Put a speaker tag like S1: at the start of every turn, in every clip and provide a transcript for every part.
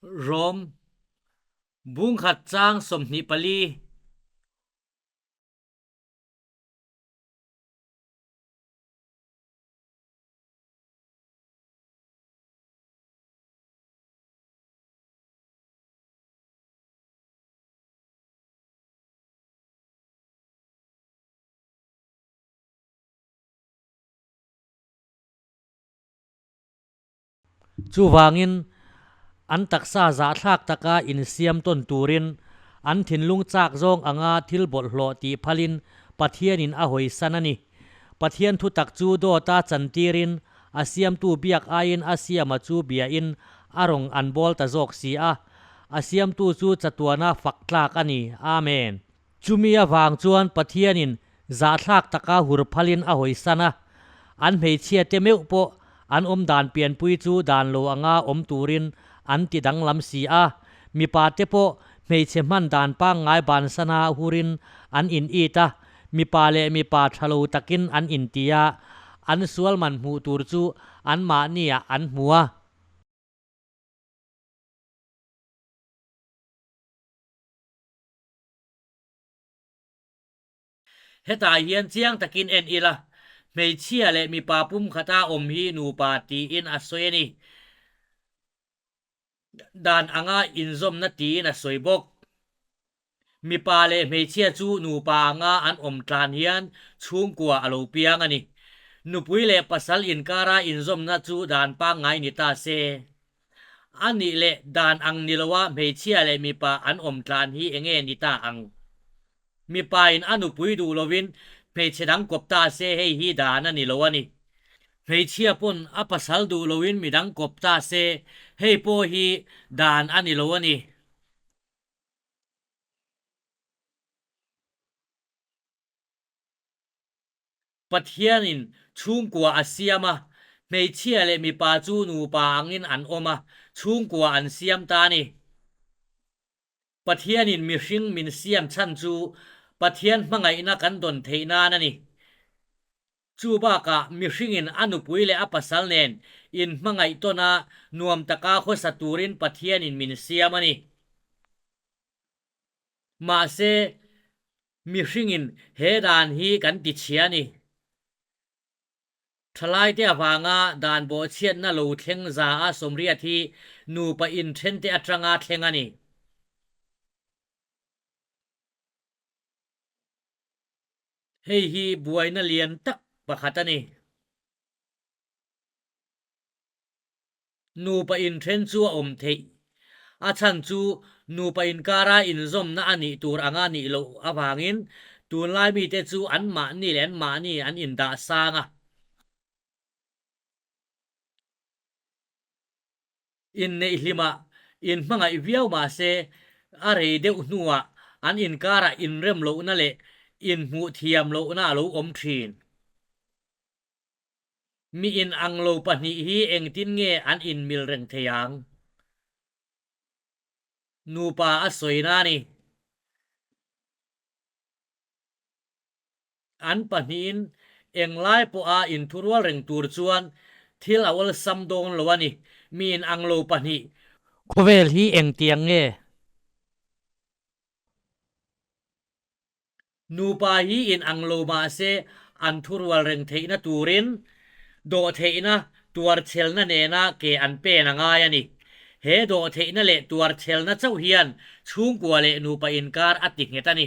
S1: Rom, Bungkhat chang 24. Chuvangin, an taksa zahthlak taka insiam tawn turin, an thinlung chak zawng anga thil bawlhhlawh tih phalin Pathianin a hawisan a ni. Pathian thutak chu dawta chantirin, a siamtu biak aiin a siama chu biain a rawng an bawl ta zawk si a. A siamtu chu chatuana fak tlak a ni. Amen. Chumi avang chuan Pathianin zahthlak taka hur phalin a hawisan a, an hmeichhia te meuh pawh an awm dan pianpui chu dan lo anga awm turin an ti danglam si a, mipa te pawh hmeichhe hman dan pangngai bansana hurin an in it a, mipa leh mipa tha lo takin an inti a, an sual man hmuh tur chu anmahniah an hmu a. Hetah hian chiang takin en ila, hmeichhia leh mipa pumkhata awm hi nupa tiin a sawi a ni. Dan anga inzawmna tiin a sawi bawk. Mipa leh hmeichhia chu nupa anga an awm tlan hian chhungkua a lo piang a ni. Nupui leh pasal inkara inzawmna chu dan pangngai ni ta se. A nih leh dan ang ni loa hmeichhia leh mipa an awm tlan hi enge ni ta ang? Mipain a nupui duh lovin hmeichhe dang kawp ta se hei hi dan a ni lo a ni. Hmeichhia pawn a pasal duh loin midang kawp ta se hei pawh hi dan a ni lo a ni. Pathianin chhungkua a siam a, hmeichhia leh mipa chu nupa angin an awm a, chhungkua an siam ta a ni. Pathianin mihring min siam chhan chu Pathian hmangaihna kan dawn theih nan a ni. Chu bakah mihringin a nupui leh a pasal nen inhmangaih tawn a, nuam taka khawsa turin Pathianin min siam a ni. Mahse, Mihringin he dan hi kan ti chhia a ni. Thalaite avanga dan bawhchhiatna lo thleng za a sawmriat hi nupa inthente atanga thleng a ni. Hei hi buaina lian tak pakhat a ni. Nupa inthen chu a awm theih. A chhan chu nupa inkara inzawmna a nih tur anga nih loh avangin tunlai mite chu anmahni leh anmahni an indah sang a. Inneih hlimah inhmangaih viau mahse a rei deuh hnuah an inkarah inrem lohna leh inhmuh thiam lohna a lo awm thin. Mi in ang lo pahnih hi engtin nge an inmil reng thei ang? Nupa a sawina a ni. An pahnihin englai pawha inthurual reng tur chuan thil a awlsam dawn lo a ni. Mi in ang lo pahnih. Khawvel hi engtiang nge? Nupa hi in ang lo mahse an thurual reng theihna turin dawhtheihna tuarchhelna nena ke an pen a ngai a ni. He dawhtheihna leh tuarchhelna chauh hian chhungkua leh nupa inkar a ti nghet a ni.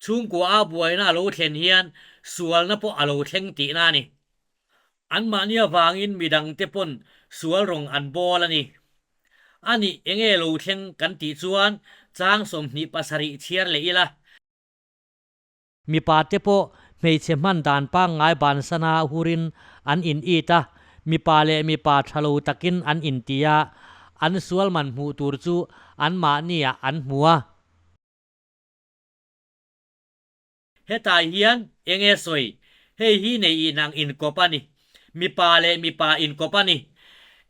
S1: Chhungkua a buaina a lo thlen hian sualna pawh a lo thleng tihna a ni. Anmahni avangin midangte pawn sual rawng an bawl a ni. A nih enge lo thleng kan tih chuan chang 27 chhiar leh ila. Mipa te pawh hmeichhe hman dan pangngai bansana hurin an in it a, mipa leh mipa tha lo takin an inti a, an sual man hmuh tur chu anmahniah an hmu a. Hetah hian enge sawi? Hei hi nei inang inkawp a ni. Mipa leh mipa inkawp a ni.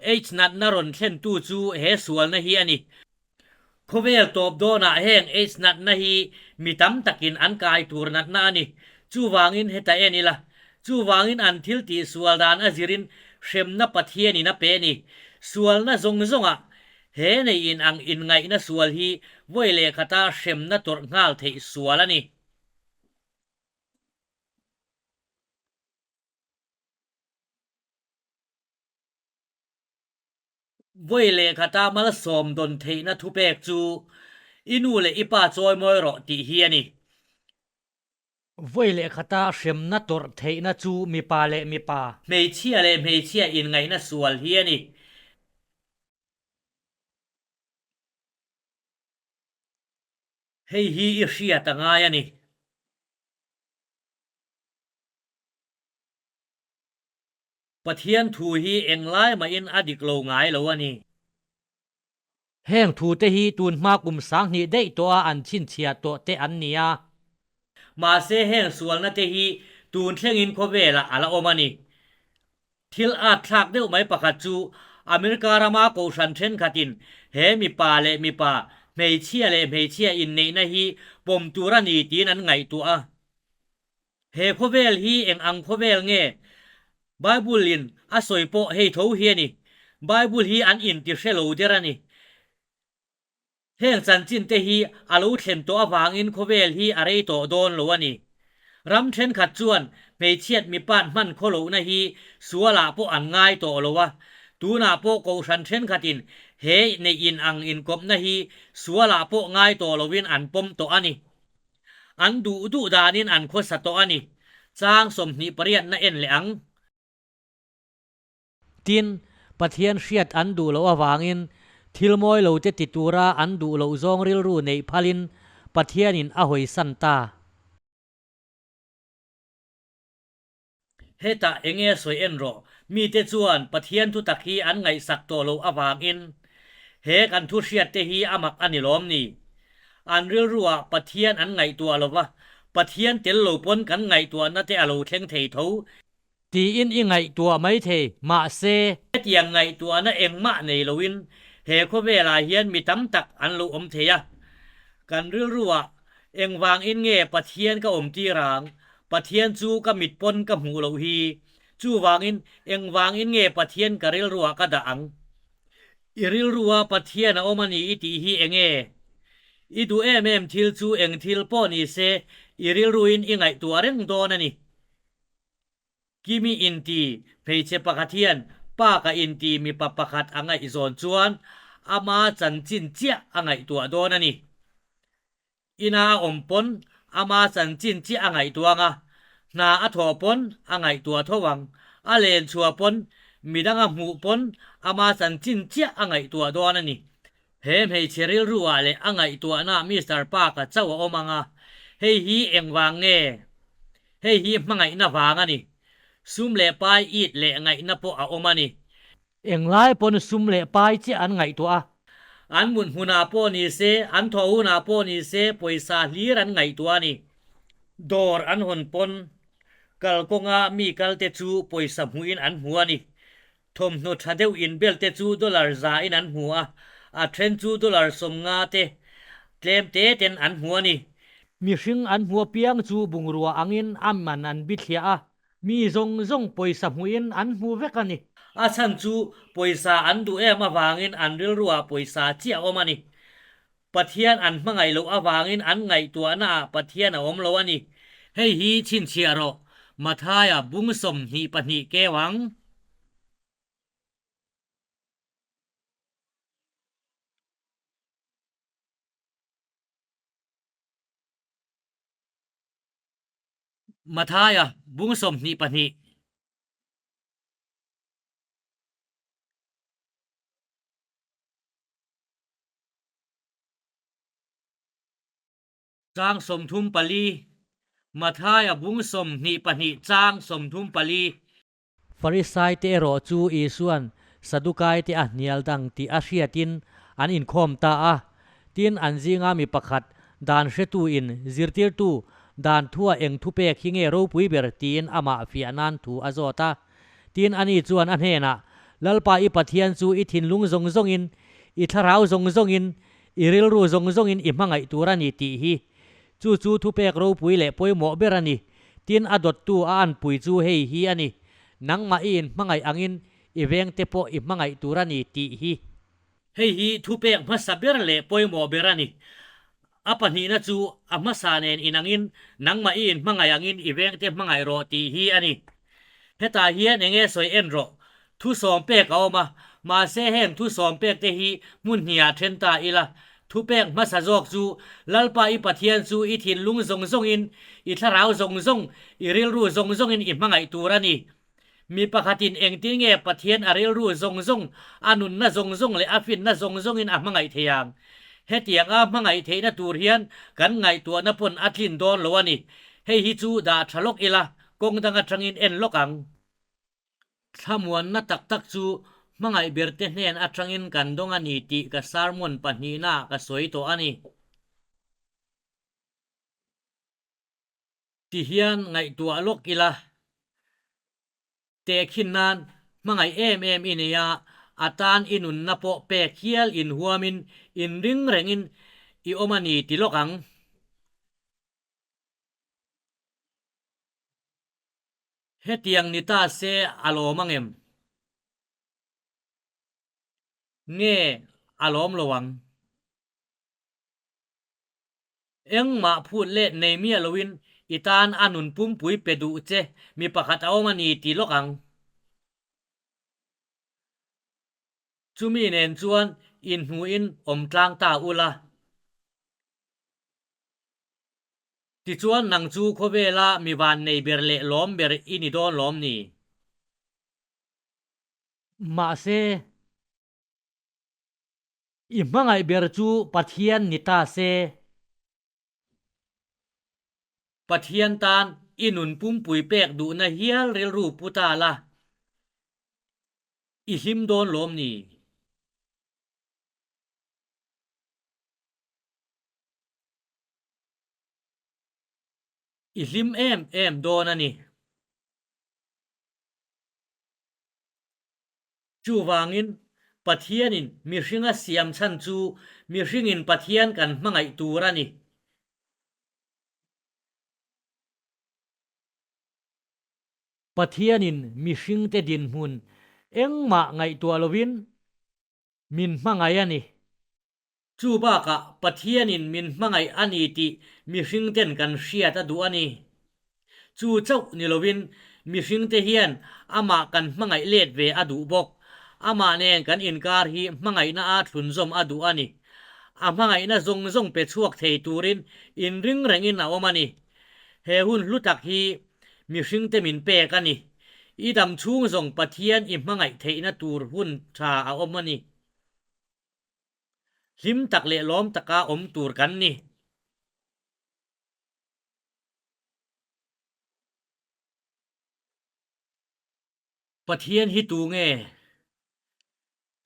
S1: Aids natna rawn thlentu chu he sualna hi a ni. Khawvel tawp dawnah heng aids natna hi mi tam takin an kai tur natna a ni. Chuvangin heta en ila. Chuvangin an thil tih sual dan a zirin hremna Pathianin a pe a ni. Sualna zawng zawngah. He nei in ang inngaihna sual hi vawi leh khata hremna tawrh nghal theih sual a ni. Vawi leh khata malsawm dawn theihna thupek chu i nu leh i pa chawi mawi rawh tih hi a ni. Vawi leh khata hremna tawrh theihna chu mipa leh mipa. Hmeichhia leh hmeichhia inngaihna sual hi a ni. Hei hi i hriat a ngai a ni. Pathian thu hi englai mahin a dik lo ngai lo a ni. Heng thute hi tun hma kum 2000 daih tawha an chhinchhiah tawh te an ni a. Mahse heng sualna te hi tun thlengin khawvelah a la awm a ni. Thil at thlak deuh mai pakhat chu America rama kohhran thenkhatin he mipa leh mipa, hmeichhia leh hmeichhia inneihna hi pawm tur a ni tiin an ngaihtuah a. He khawvel hi eng ang khawvel nge? Bible in a sawi pawh hei tho hi a ni. Bible hi an inti hre lo der a ni. Heng chanchin te hi a lo thlen tawh avangin khawvel hi a rei tawh dawn lo a ni. Ram thenkhat chuan hmeichhiat mipat hman khawlohna hi sualah pawh an ngai tawh lo a. Tunah pawh kohhran thenkhatin he neih in ang inkawpna hi sualah pawh ngai tawh loin an pawm tawh a ni. An duh duh danin an khawsa tawh a ni. Chang 28 na en leh ang. Tin, Pathian hriat an duh loh avangin thil mawi lo te ti tura an duh loh zawng rilru neih phalin Pathianin a hawisan ta. Hetah enge sawi en rawh, mite chuan Pathian thutak hi an ngaihsak tawh loh avangin he kan thu hriatte hi a mak a ni lawm ni? An rilruah Pathian an ngaihtuah lo va, Pathian tel lo pawn kan ngaihtuahna te a lo thleng thei tho. Tiin i ngaihtuah mai thei, mahse. Hetiang ngaihtuahna engmah nei loin he khawvelah hian mi tam tak an lo awm thei a. Kan rilruah engvangin nge Pathian ka awm tir ang? Pathian chu ka mit pawn ka hmuh loh hi. Chuvangin, engvangin nge Pathian ka rilruah ka dah ang? I rilrua Pathian a awm a ni i tih hi enge? I duh em em thil chu eng thil pawh ni se i rilruin i ngaihtuah reng dawn a ni. Kimi inti hmeichhe pakhat hian pa ka inti mipa pakhat a ngaihzawn chuan ama chanchin chiah a ngaihtuah dawn a ni. Ina a awm pawn ama chanchin chiah a ngaihtuah ang a, hna a thawh pawn a ngaihtuah tho ang, a len chhuah pawn midang a hmuh pawn ama chanchin chiah a ngaihtuah dawn a ni. He hmeichhe rilru ah leh a ngaihtuahna Mister Park-a chauh a awm ang a, hei hi engvang nge? Hei hi hmangaihna vang a ni. Sum leh pai it leh ngaihna pawh a awm a ni. Englai pawn sum leh pai chiah an ngaihtuah a. An mut hmunah pawh ni se, an thawh hunah pawh ni se pawisa hlir an ngaihtuah a ni. Dawr an hawn pawn kalkawnga mi kalte chu pawisa hmuhin an hmu a ni. Thawmhnaw tha deuh inbel te chu dollar za in an hmu a, a then chu dollar 50 te tlem te ten an hmu a ni. Mihring an hmu apiang chu bungrua angin a man an bithliah a, Mi zawng zawng pawisa hmuhin an hmu vek a ni. A chhan chu pawisa an duh em avangin an rilruah pawisa chiah a awm a ni. Pathian an hmangaih loh avangin an ngaihtuahnaah Pathian a awm lo a ni. Hei hi chhinchhiah rawh, Mathaia bung 22 keu ang. Mathaia bung 22. Chang 34, Mathaia bung 22 chang 34. Farisai te erawh chu Isuan Sadukai te a hnial dang tih a hriatin an inkhawm ta a. Tin, an zinga mi pakhat dan hretu in zirtirtu dan thua eng thupek hi nge ropui ber tiin amah fiah nan thu a zawt a. Tin, ani chuan a hnenah, Lalpa i Pathian chu i thinlung zawng zawngin, i thlarau zawng zawngin, i rilru zawng zawngin i hmangaih tur a ni tih hi. Chu chu thupek ropui leh pawimawh ber a ni. Tin, a dawttu a anpui chu hei hi a ni, Nangmah i inhmangaih angin i vengte pawh i hmangaih tur a ni tih hi. Hei hi thupek hmasa ber leh pawimawh ber a ni. A pahnihna chu a hmasa nen inangin nangmah i inhmangaih angin i vengte hmangaih rawh tih hi a ni. Hetah hian eng nge sawi en rawh? Thu sawm pek a awm a, mahse heng thu sawm pek te hi hmun hnihah then ta ila. Thupek hmasa zawk chu Lalpa i Pathian chu i thinlung zawng zawngin, i thlarau zawng zawng, i rilru zawng zawngin i hmangaih tur a ni. Mi pakhatin engtin nge Pathian a rilru zawng zawng, a nunna zawng zawng leh a finna zawng zawngin a hmangaih thei ang? Hetianga hmangaih theihna tur hian kan ngaihtuahna pawn a tlin dawn lo a ni. Hei hi chu dah tha lawk ila, kawng dang atangin en lawk ang. Thlamuanna tak tak chu hmangaih berte hnen atangin kan dawng a ni tih ka sermon pahnihnaah ka sawi tawh a ni. Ti hian ngaihtuah lawk ila, tehkhin nan hmangaih em em i nei a, a tan i nunna pawh pek hial inhuamin inring rengin i awm a ni ti lawk ang. Hetiang ni ta se a lawm ang em? Nge a lawm lo ang? Engmah phut let nei miah loin i tan a nun pumpui pe duh che mi pakhat a awm a ni ti lawk ang. Chumi nen chuan inhmuhin awm tlang ta ula. Tichuan nang chu khawvela mi van nei ber leh lawm ber i ni dawn lawm ni? Mahse. I hmangaih ber chu Pathian ni ta se. Pathian tan i nun pumpui pek duhna hial rilru pu ta la, i hlim dawn lawm ni? I hlim em em dawn a ni. Chuvangin, Pathianin mihringa siam chhan chu mihringin Pathian kan hmangaih tur a ni. Pathianin mihringte dinhmun engmah ngaihtuah lovin min hmangaih a ni. Chu bakah Pathianin min hmangaih a ni tih mihringten kan hriat a duh a ni. Chu chauh ni lovin mihringte hian amah kan hmangaih let ve a duh bawk. Amah nen kan inkar hi hmangaihna a thlunzawm a duh a ni. A hmangaihna zawng zawng pe chhuak thei turin inring rengin a awm a ni. He hun hlu tak hi mihringte min pek a ni. I dam chhung zawng Pathian i hmangaih theihna tur hun tha a awm a ni. Hlim tak leh lawm taka awm tur kan ni. Pathian hi tu nge?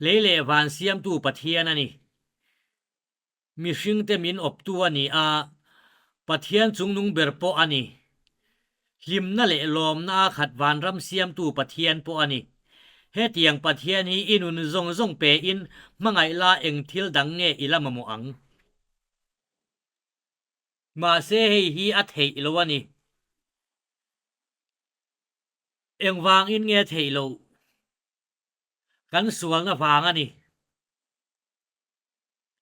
S1: Lei leh van siamtu Pathian a ni. Mihringte min awptu a ni a, Pathian chungnung ber pawh a ni. Hlimna leh lawmna a khat vanram siamtu Pathian pawh a ni. Hetiang Pathian hi i nun zawng zawng pe in hmangaih la eng thil dang nge i la mamawh ang? Mahse hei hi a theih lo a ni. Engvangin nge a theih loh? Kan sualna vang a ni.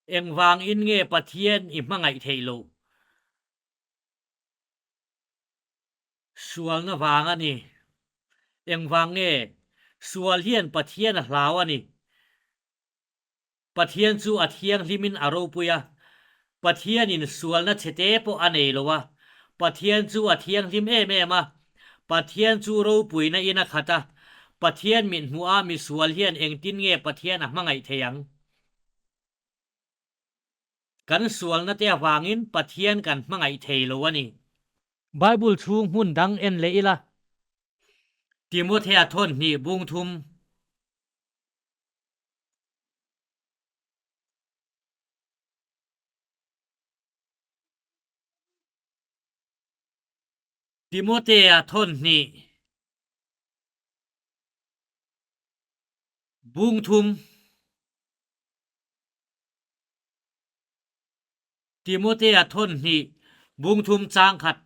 S1: Engvangin nge Pathian i hmangaih theih loh? Sualna vang a ni. Engvang nge? Sual hian Pathian a hlau a ni. Pathian chu a thianghlimin a ropui a. Pathianin sualna chhete pawh a nei lo a. Pathian chu a thianghlim em em a. Pathian chu ropuina in a khat a. Pathian mithmuh a misual hian engtin nge Pathian a hmangaih thei ang? Kan sualna te avangin Pathian kan hmangaih thei lo a ni. Bible chhung hmun dang en leh ila. Timothea thawn hnih bung thum. Timothea thawn hnih bung thum. Timothea thawn hnih bung thum chang khat.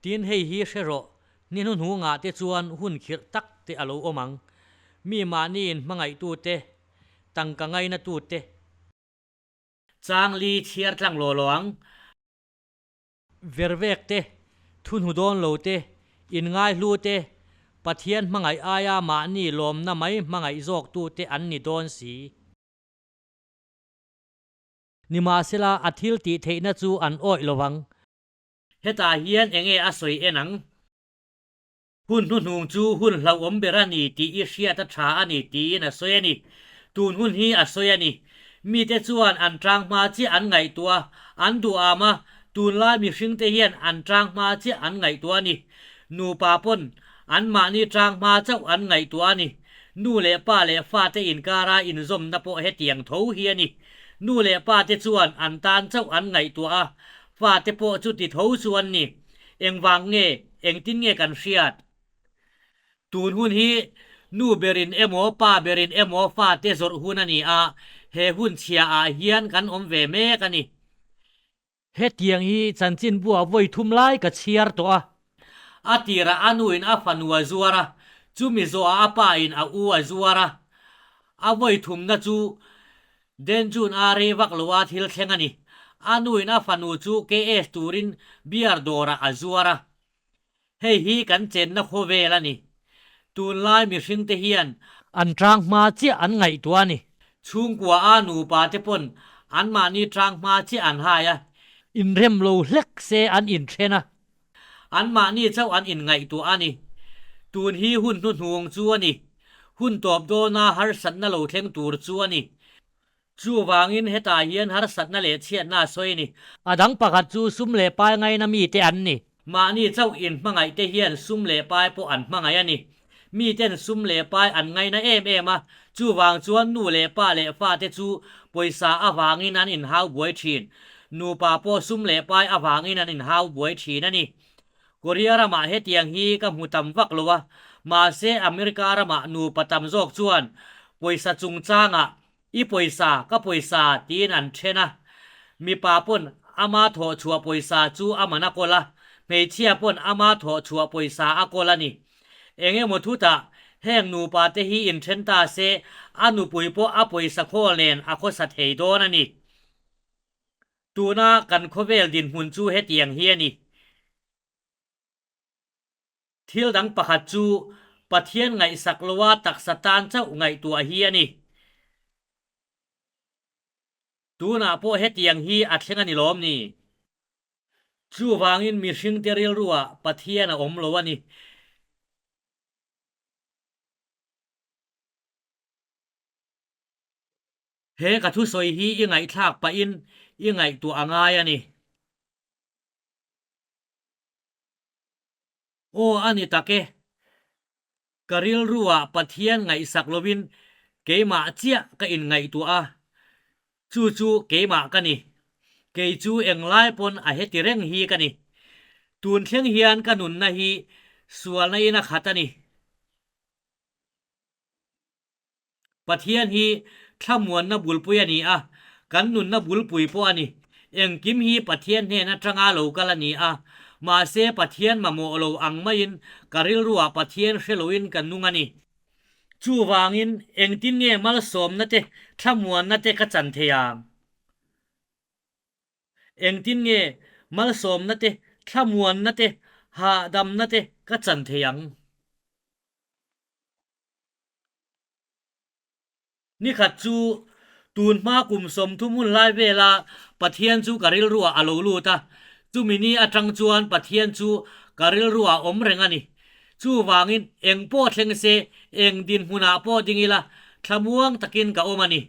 S1: Tin hei hi hre rawh, Ni hnuhnungah te chuan hun khirh tak te a lo awm ang. Mi mahni inhmangaihtute, tangka ngainatute. Chang li chhiar tlang law law ang. Vervek te, thuhnu dawn lo te, inngaihlu te, Pathian hmangaih aia mahni lawmna mai hmangaih zawktute an ni dawn si. Nimahsela, a thil tih theihna chu an awih lo vang. Hetah hian enge a sawi en ang? Hun hnuhnung chu hun hlauhawm ber a ni tih i hriat a tha a ni tiin a sawi a ni. Tun hun hi a sawi a ni. Mite chuan an tang hma chiah an ngaihtuah a, an duham a, tunlai mihringte hian an tang hma chiah an ngaihtuah a ni. Nupa pawn anmahni tang hma chauh an ngaihtuah a ni. Nu leh pa leh fate inkara inzawmna pawh hetiang tho hi a ni. Nu leh pate chuan an tan chauh an ngaihtuah a, fate pawh chuti tho chu an ni. Engvang nge, engtin nge kan hriat? Tun hun hi nu berin emaw pa berin emaw fate zawrh hun a ni a, he hun chhia ah hian kan awm ve mek a ni. Hetiang hi chanchinbua vawi thum lai ka chhiar tawh a. A tirah a nuin a fanu a zuar a, chumi zawhah a pa in a u a zuar a. A vawi thumna chu Denjun a rei vak lo a thil thleng a ni. A nuin a fanu chu KS turin beer dawrah a zuar a. Hei hi kan chenna khawvel a ni. Tunlai mihringte hian an tang hma chiah an ngaihtuah a ni. Chhungkua a nupa te pawn anmahni tang hma chiah an hai a. Inrem lo hlek se an inthen a. Anmahni chauh an inngaihtuah a ni. Tun hi hun hnuhnung chu a ni. Hun tawp dawna harsatna lo thleng tur chu a ni. Chuvangin hetah hian harsatna leh chhiatna a sawi a ni. A dang pakhat chu sum leh pai ngaina mite an ni. Mahni chauh inhmangaihte hian sum leh pai pawh an hmangaih a ni. Miten sum leh pai an ngaina em em a, chuvang chuan nu leh pa leh fate chu pawisa avangin an inhau buai thin. Nupa pawh sum leh pai avangin an inhau buai thin a ni. Korea ramah hetiang hi ka hmu tam vak lo a, mahse America ramah nupa tam zawk chuan pawisa chungchangah I pawisa, ka pawisa tiin an then a. Mipa pawn ama thawh chhuah pawisa chu a man a kawl a, hmeichhia pawn ama thawh chhuah pawisa a kawl a ni. Eng emaw thutah heng nupa te hi inthen ta se a nupui pawh a pawisa khawl nen a khawsa thei dawn a ni. Tuna kan khawvel dinhmun chu hetiang hi a ni. Thil dang pakhat chu Pathian ngaihsak loa taksa tan chauh ngaihtuah hi a ni. Tunah pawh hetiang hi a thleng a ni lawm ni? Chuvangin mihringte rilruah Pathian a awm lo a ni. He ka thusawi hi i ngaihthlak pahin i ngaihtuah a ngai a ni. Aw a ni tak e. Ka rilruah Pathian ngaihsak lovin keimah chiah ka inngaihtuah a, chu chu keimah ka ni. Kei chu englai pawn a heti reng hi ka ni. Tun thleng hian ka nunna hi sualna in a khat a ni. Pathian hi thlamuanna bulpui a ni a, kan nunna bulpui pawh a ni. Engkim hi Pathian hnen atanga lo kal a ni a, mahse Pathian mamawh lo ang maiin ka rilruah Pathian hre loin ka nung a ni. Chuvangin engtin nge malsawmna te, thlamuanna te ka chan thei ang? Engtin nge malsawmna te, thlamuanna te, hahdamna te ka chan thei ang? Nikhat chu tun hma kum 30 hun lai vela Pathian chu ka rilruah a lo lut a, chumi ni atang chuan Pathian chu ka rilruah awm reng a ni. Chuvangin eng pawh thleng se, eng dinhmunah pawh ding ila, thlamuang takin ka awm a ni.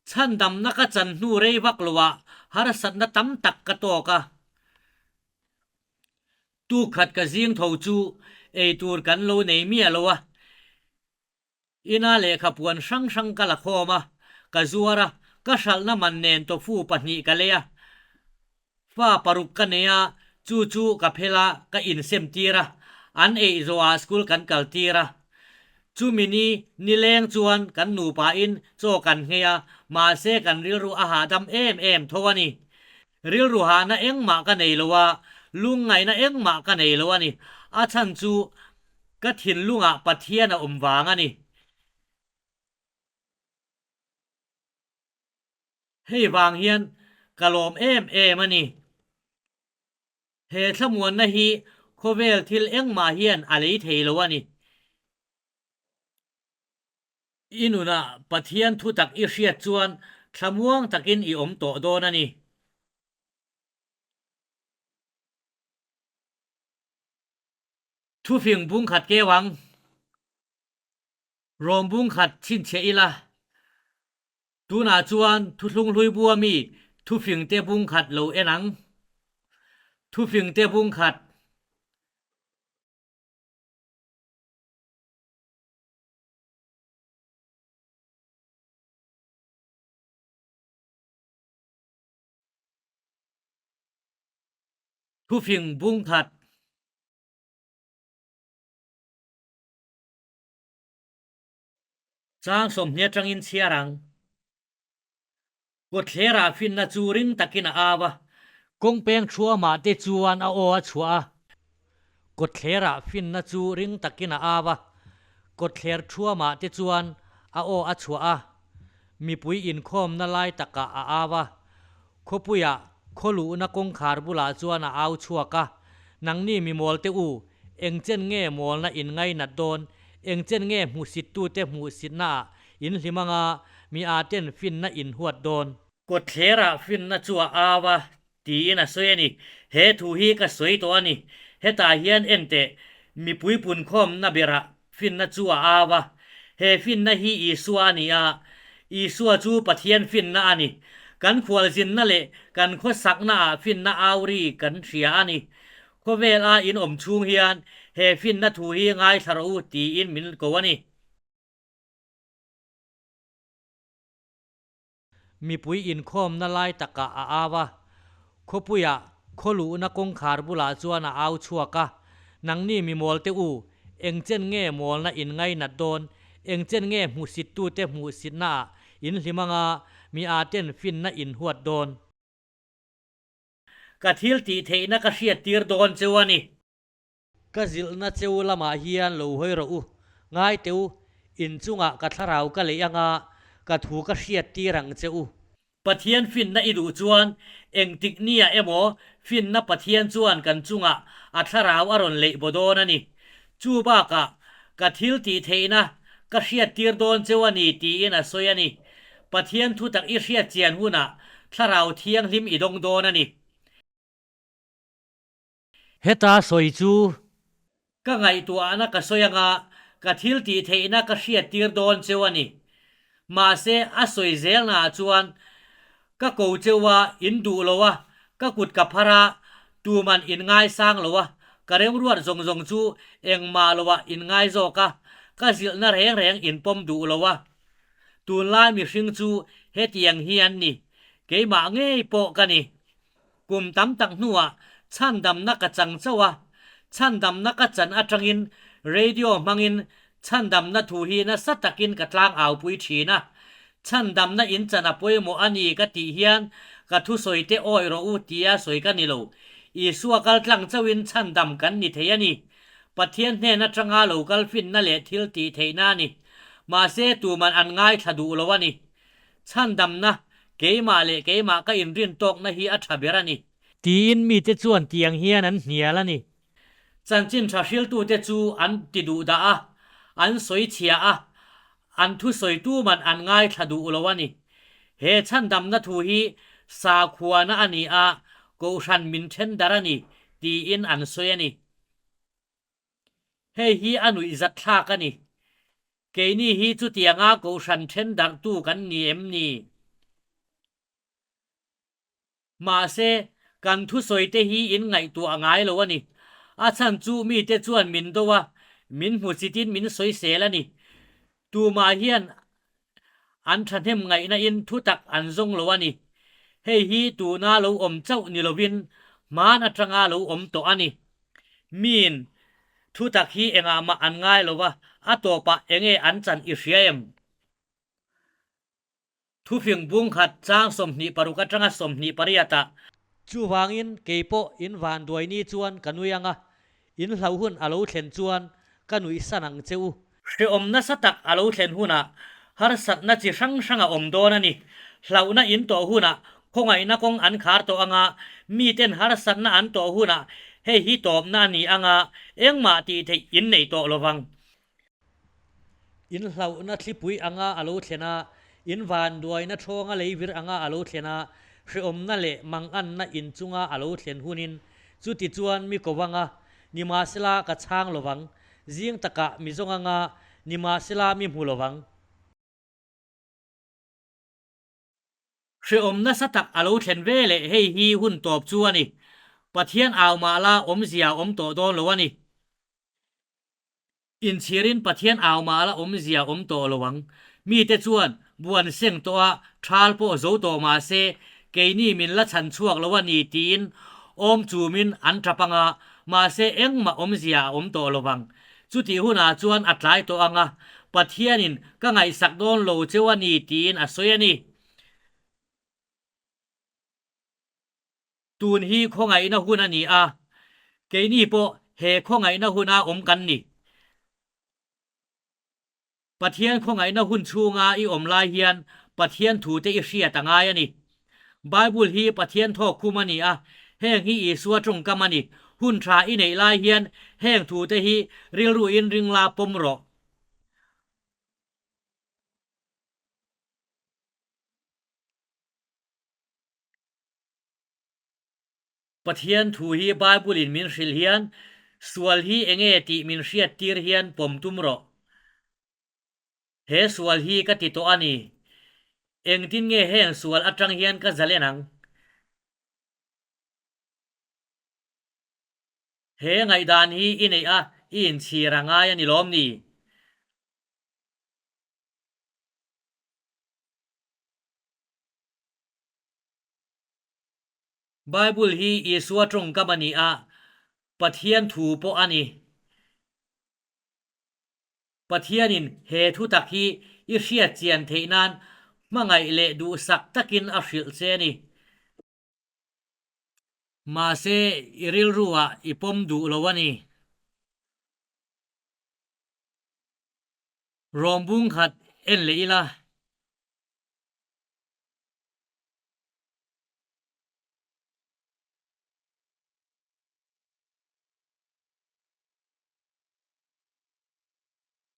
S1: Chhandamna ka chan hnu rei vak loah harsatna tam tak ka tawk a. Tuk khat ka zing tho chu eitur kan lo nei miah lo a, ina lehkha puan hrang hrang ka la khawm a, ka zuar a, ka hralhna man nen tofu pahnih ka lei a, fa paruk ka nei a, chu chu ka phel a, ka insem tir a, an eih zawhah school kan kal tir a. Chumi ni nileng chuan kan nupain chaw kan nghei a, mahse kan rilru a hahdam em em tho a ni. Rilru hahna engmah ka nei lo a, lungngaihna engmah ka nei lo a ni. A chhan chu ka thinlungah Pathian a awm vang a ni. Hei vang hian ka lawm em em a ni. He thlamuanna hi khawvel thil engmah hian a lei thei lo a ni. I nunah Pathian thutak i hriat chuan thlamuang takin i awm tawh dawn a ni. Thufing bungkhat keu ang. Rawm bungkhat chhinchhiah ila. Tunah chuan thuthlung hlui bua mi thufingte bungkhat lo en ang. Thufingte bungkhat. Thufing bungkhat. Chang 20 atangin chhiar ang. Kawtthlerah finna chu ring takin a au a. Kawngpeng thuamah te chuan a aw a chhuah a. Kawtthlerah finna chu ring takin a au a. Kawtthler thuamah te chuan a aw a chhuah a. Mipui inkhawmna lai takah a au a. Khawpuiah khawluhna kawngkhar bulah chuan a au chhuak a, Nangni mi mawlte u, eng chen nge mawlna in ngainat dawn? Eng chen nge hmuhsittute hmuhsitnaah in hlim anga mi a ten finna in huat dawn? Kawtthlerah finna chu a au a, tiin a sawi a ni. He thu hi ka sawi tawh a ni. Hetah hian enteh, mipui punkhawmna berah finna chu a au a. He finna hi Isua a ni a, Isua chu Pathian finna a ni. Kan khualzinna leh kan khawsaknaah finna au ri kan hria a ni. Khawvel a in awm chhung hian he finna thu hi ngaithla rawh u tiin min ko a ni. Mipui inkhawmna lai takah a au a, khawpuiah khawluhna kawngkhar bulah chuan a au chhuak a, Nangni mi mawlte u, eng chen nge mawlna in ngainat dawn? Eng chen nge hmuhsittute hmuhsitnaah in hlim anga mi a ten finna in huat dawn? Ka thil tih theihna ka hriattir dawn cheu a ni. Ka zilhna cheu lamah hian lo hawi rawh u, ngai teh u, inchungah ka thlarau ka leih anga ka thu ka hriat tir ang che u. Pathian finna i duh chuan engtik nia emaw finna Pathian chuan kan chungah a thlarau a rawn leih baw dawn a ni. Chu bakah ka thil tih theihna ka hriat tir dawn cheu a ni tiin a sawi a ni. Pathian thutak i hriat chian hunah thlarau thianghlim i dawng dawn a ni. Heta sawi chu ka ngaihtuahna ka sawi anga ka thil tih theihna ka hriattir dawn cheu a ni. Mahse a sawi zelnaah chuan ka ko cheu a, in duh lo a, ka kut ka phar a, tuman in ngaisang lo a, ka remruat zawng zawng chu engmah loah in ngai zawk a, ka zilhna reng reng in pawm duh lo a. Tunlai mihring chu hetiang hi an ni, keimah ngei pawh ka ni. Kum tam tak hnuah chhandamna ka chang chauh a, chhandamna ka chan atangin radio hmangin chhandamna thu hi nasa takin ka tlang aupui thin a. Chhandamna in chan a pawimawh a ni ka tih hian ka thusawi te awi rawh u tia sawi ka ni lo. Isua kal tlang chauhin chhandam kan ni thei a ni. Pathian hnen atanga lo kal finna leh thil tih theihna a ni. Mahse tuman an ngaithla duh lo a ni. Chhandamna, keimah leh keimah ka inrin tawkna hi a tha ber a ni. Tiin mite chuan tiang hian an hnial a ni. Chanchin tha hriltute chu an ti duh dah a, an sawi chhia a, an thusawi tuman an ngaithla duh lo a ni. He chhandamna thu hi sakhuana a ni a, kohhran min then dar a ni, tiin an sawi a ni. Hei hi a nuihzat thlak a ni. Keini hi chutianga kohhran then darhtu kan ni em ni? Mahse, kan thusawite hi in ngaihtuah a ngai lo a ni. A chhan chu mite chuan min do a, min hmuchitin min sawisel a ni. Tumah hian an thahnem ngaihna in thutak an zawng lo a ni. Hei hi tuna lo awm chauh ni lovin hman atanga lo awm tawh a ni. Miin thutak hi engah mah an ngai lo va, a tawpah enge an chan i hria em? Thufing bungkhat chang 26 atanga 28 ah. Chuvangin keipawh in vanduai ni chuan ka nui ang a. In hlauh hun a lo thlen chuan ka nuihsan ang che u. Hrehawm nasa tak a lo thlen hunah harsatna chi hrang hrang a awm dawn a ni. Hlauhna in tawh hunah khawngaihna kawng an khar tawh anga, miten harsatna an tawh hunah hei hi tawpna a ni anga, engmah tih theih in nei tawh lovang. In hlauhna thlipui anga a lo thlen a, in vanduaina thawnga leivir anga a lo thlen a, hrehawmna leh manganna inchunga a lo thlen hunin chuti chuan mi ko anga, nimahsela ka chhang lovang, zing takah mi zawng anga, nimahsela mi hmu lovang. Hrehawm nasa tak a lo thlen ve leh hei hi hun tawp chu a ni. Pathian au mah la awmzia a awm tawh dawn lo a ni. Inchhirin Pathian au mah la awmzia a awm tawh lo ang. Mite chuan buan seng tawh a, thal pawh zo tawh mah se, keini min la chhan chhuak lo a ni tiin awm chumin an tap ang a, mahse engmah awmzia a awm tawh lo vang. Chutih hunah chuan a tlai tawh ang a, Pathianin ka ngaihsak dawn lo cheu a ni tiin a sawi a ni. Tun hi khawngaihna hun a ni a, keini pawh he khawngaihna huna awm kan ni. Pathian khawngaihna hun chhunga i awm lai hian Pathian thute i hriat a ngai a ni. Bible hi Pathian thawk khum a ni a, heng hi Isua tawngkam a ni. Hun tha i neih lai hian heng thute hi rilruin ring la pawm rawh. Pathian thu hi Bible in min hrilh hian sual hi enge tih min hriat tir hian pawm tum rawh. He sual hi ka ti tawh a ni. Engtin nge heng sual atang hian ka zalen ang? He ngaihdan hi i neih a i inchhir a ngai a ni lawm ni? Bible hi Isua tawngkam a ni a, Pathian thu pawh a ni. Pathianin he thutak hi i hriat chian theih nan hmangaih leh duhsak takin a hrilh che a ni. Mahse, i rilruah i pawm duh lo a ni. Rawmbung khat en leh ila.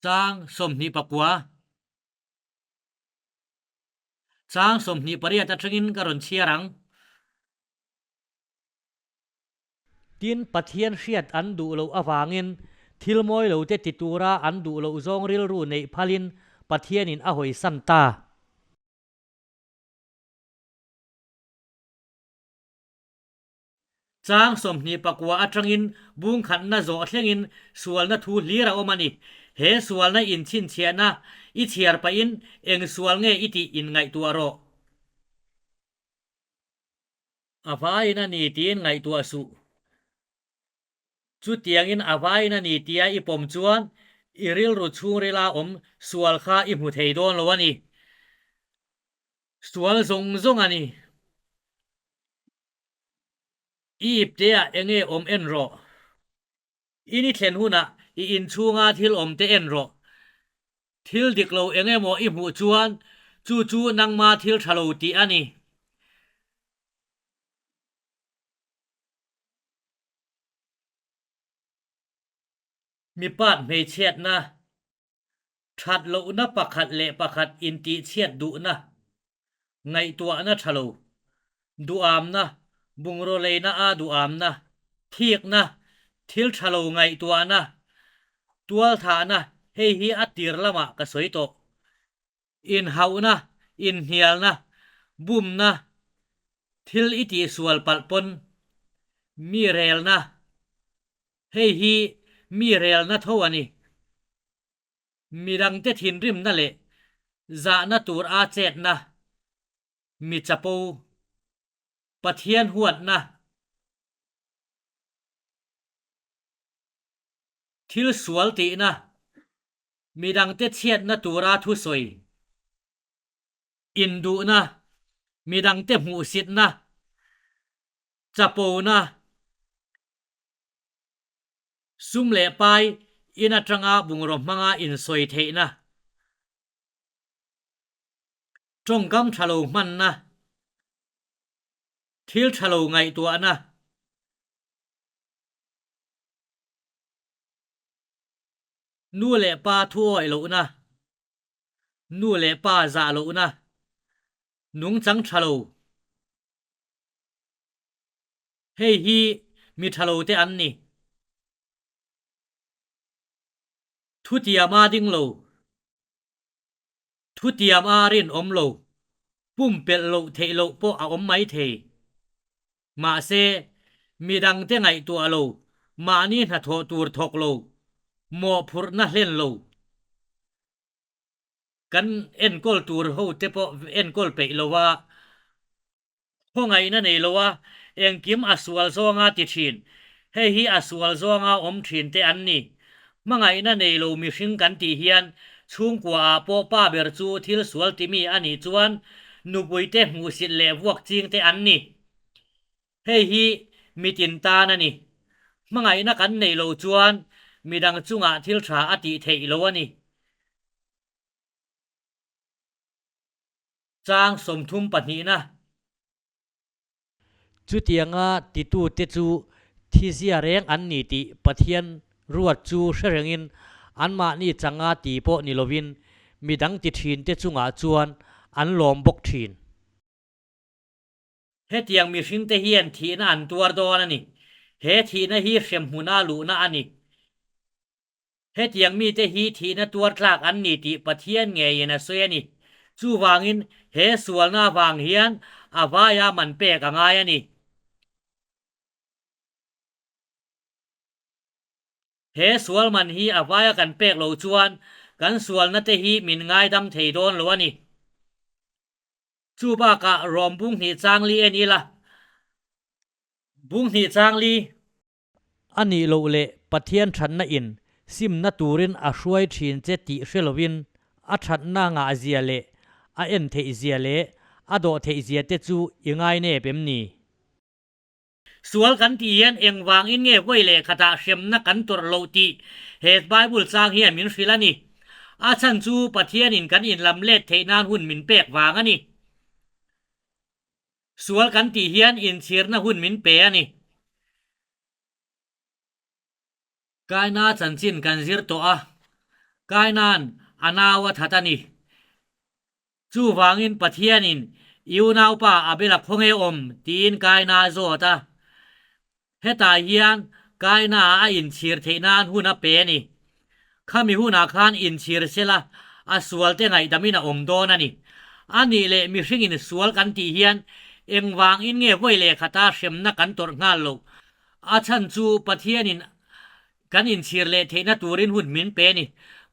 S1: Chang 29 Chang 28 atangin ka rawn chhiar ang. Tin, Pathian hriat an duh loh avangin thil mawi lo te ti tura an duh loh zawng rilru neih phalin Pathianin a hawisan ta. Chang 29 atangin bungkhatna zawh thlengin sualna thu hlir a awm a ni. He sualna inchhinchhiahna i chhiar pahin eng sual nge i tih inngaihtuah rawh. A vaiin a ni tiin ngaihtuah suh. Chutiangin a vaiin a ni tia i pawm chuan i rilru chhungrila awm sual kha i hmu thei dawn lo a ni. Sual zawng zawng a ni. I ipteah enge awm en rawh. In i thlen hunah i inchhunga thil awm te en rawh. Thil dik lo eng emaw i hmuh chuan chu chu nangma thil tha lo tih a ni. Mipat hmeichhiatna, that lohna pakhat leh pakhat intihchhiat duhna, ngaihtuahna tha lo, duhamna, bungraw leina a duhamna, thikna, thil tha lo ngaihtuahna, tualthahna, hei hi a tir lamah ka sawi tawh. Inhauhna, inhnialna, bumna, thil i tihsual palh pawn mi relna, hei hi mi relna tho a ni. Midangte thinrimna leh zahna tur a chetna, mi chapo, Pathian huatna, thil sual tihna, Midangte chhiatna tura thusawi, induhna, midangte hmuhsitna, chapona, Sum leh pai in atanga bungraw hmanga insawi theihna. Tawngkam tha lo hmanna. Thil tha lo ngaihtuahna. Nu leh pa thu awih lohna. Nu leh pa zah lohna. Nungchang tha lo. Hei hi mi tha lo te an ni. Thutiam a ding lo. Thutiam a rinawm lo. Pumpelh loh theih loh pawh a awm mai thei. Mahse, midangte ngaihtuah lo, mahni hnathawh tur thawk lo, mawhphurhna hlen lo. Kan enkawl tur hote pawh enkawl peih lo a. Khawngaihna nei lo a, engkim a sual zawnga ti thin. Hei hi a sual zawnga awm thin te an ni. Hmangaihna nei lo mihring kan tih hian chhungkua ah pawh pa ber chu thil sual ti mi a nih chuan nupui te hmuhsit leh vuak ching te an ni. Hei hi mitin tan a ni. Hmangaihna kan neih loh chuan midang chungah thil tha a tih theih lo a ni. Chang 30 pahnihna. Chutianga titute chu thizia reng an ni tih Pathian ruat chu hre rengin anmahni changa ti pawh ni lovin midang ti thinte chungah chuan an lawm bawk thin. Hetiang mihringte hian thihna an tuar dawn a ni. He thihna hi hremhmuna luhna a ni. Hetiang mite hi thihna tuar tlak an ni tih Pathian ngeiin a sawi a ni. Chuvangin he sualna avang hian a vaia man pek a ngai a ni. He sual man hi a vaia kan pek loh chuan kan sualna te hi min ngaidam thei dawn lo a ni. Chu bakah Rom bung hnih changli en ila, bung hnih changli. A nih loh leh Pathian thatna in simna turin a hruai thin che tih hre lovin a thatna ngah zia leh a en theih zia leh a dawh theih zia te chu i ngai nep em ni? Sual kan tih hian engvangin nge vawi leh khatah hremna kan tawrh loh tih he Bible chang hian min hrilh a ni. A chhan chu Pathianin kan inlam let theih nan hun min pek vang a ni. Sual kan tih hian inchhirna hun min pe a ni. Kaina chanchin kan zir tawh a, Kaina'n a nau a that a ni. Chuvangin Pathianin i unaupa Abel-a khawnge awm tiin Kaina a zawt a. Hetah hian Kaina a inchhir theih nan hun a pe a ni. Khami hunah khan inchhir sela a sualte ngaihdamin a awm dawn a ni. A nih leh mihringin sual kan tih hian engvangin nge vawi leh khata hremna kan tawrh nghal loh? A chhan chu Pathianin kan inchhir leh theihna turin hun min pe a ni.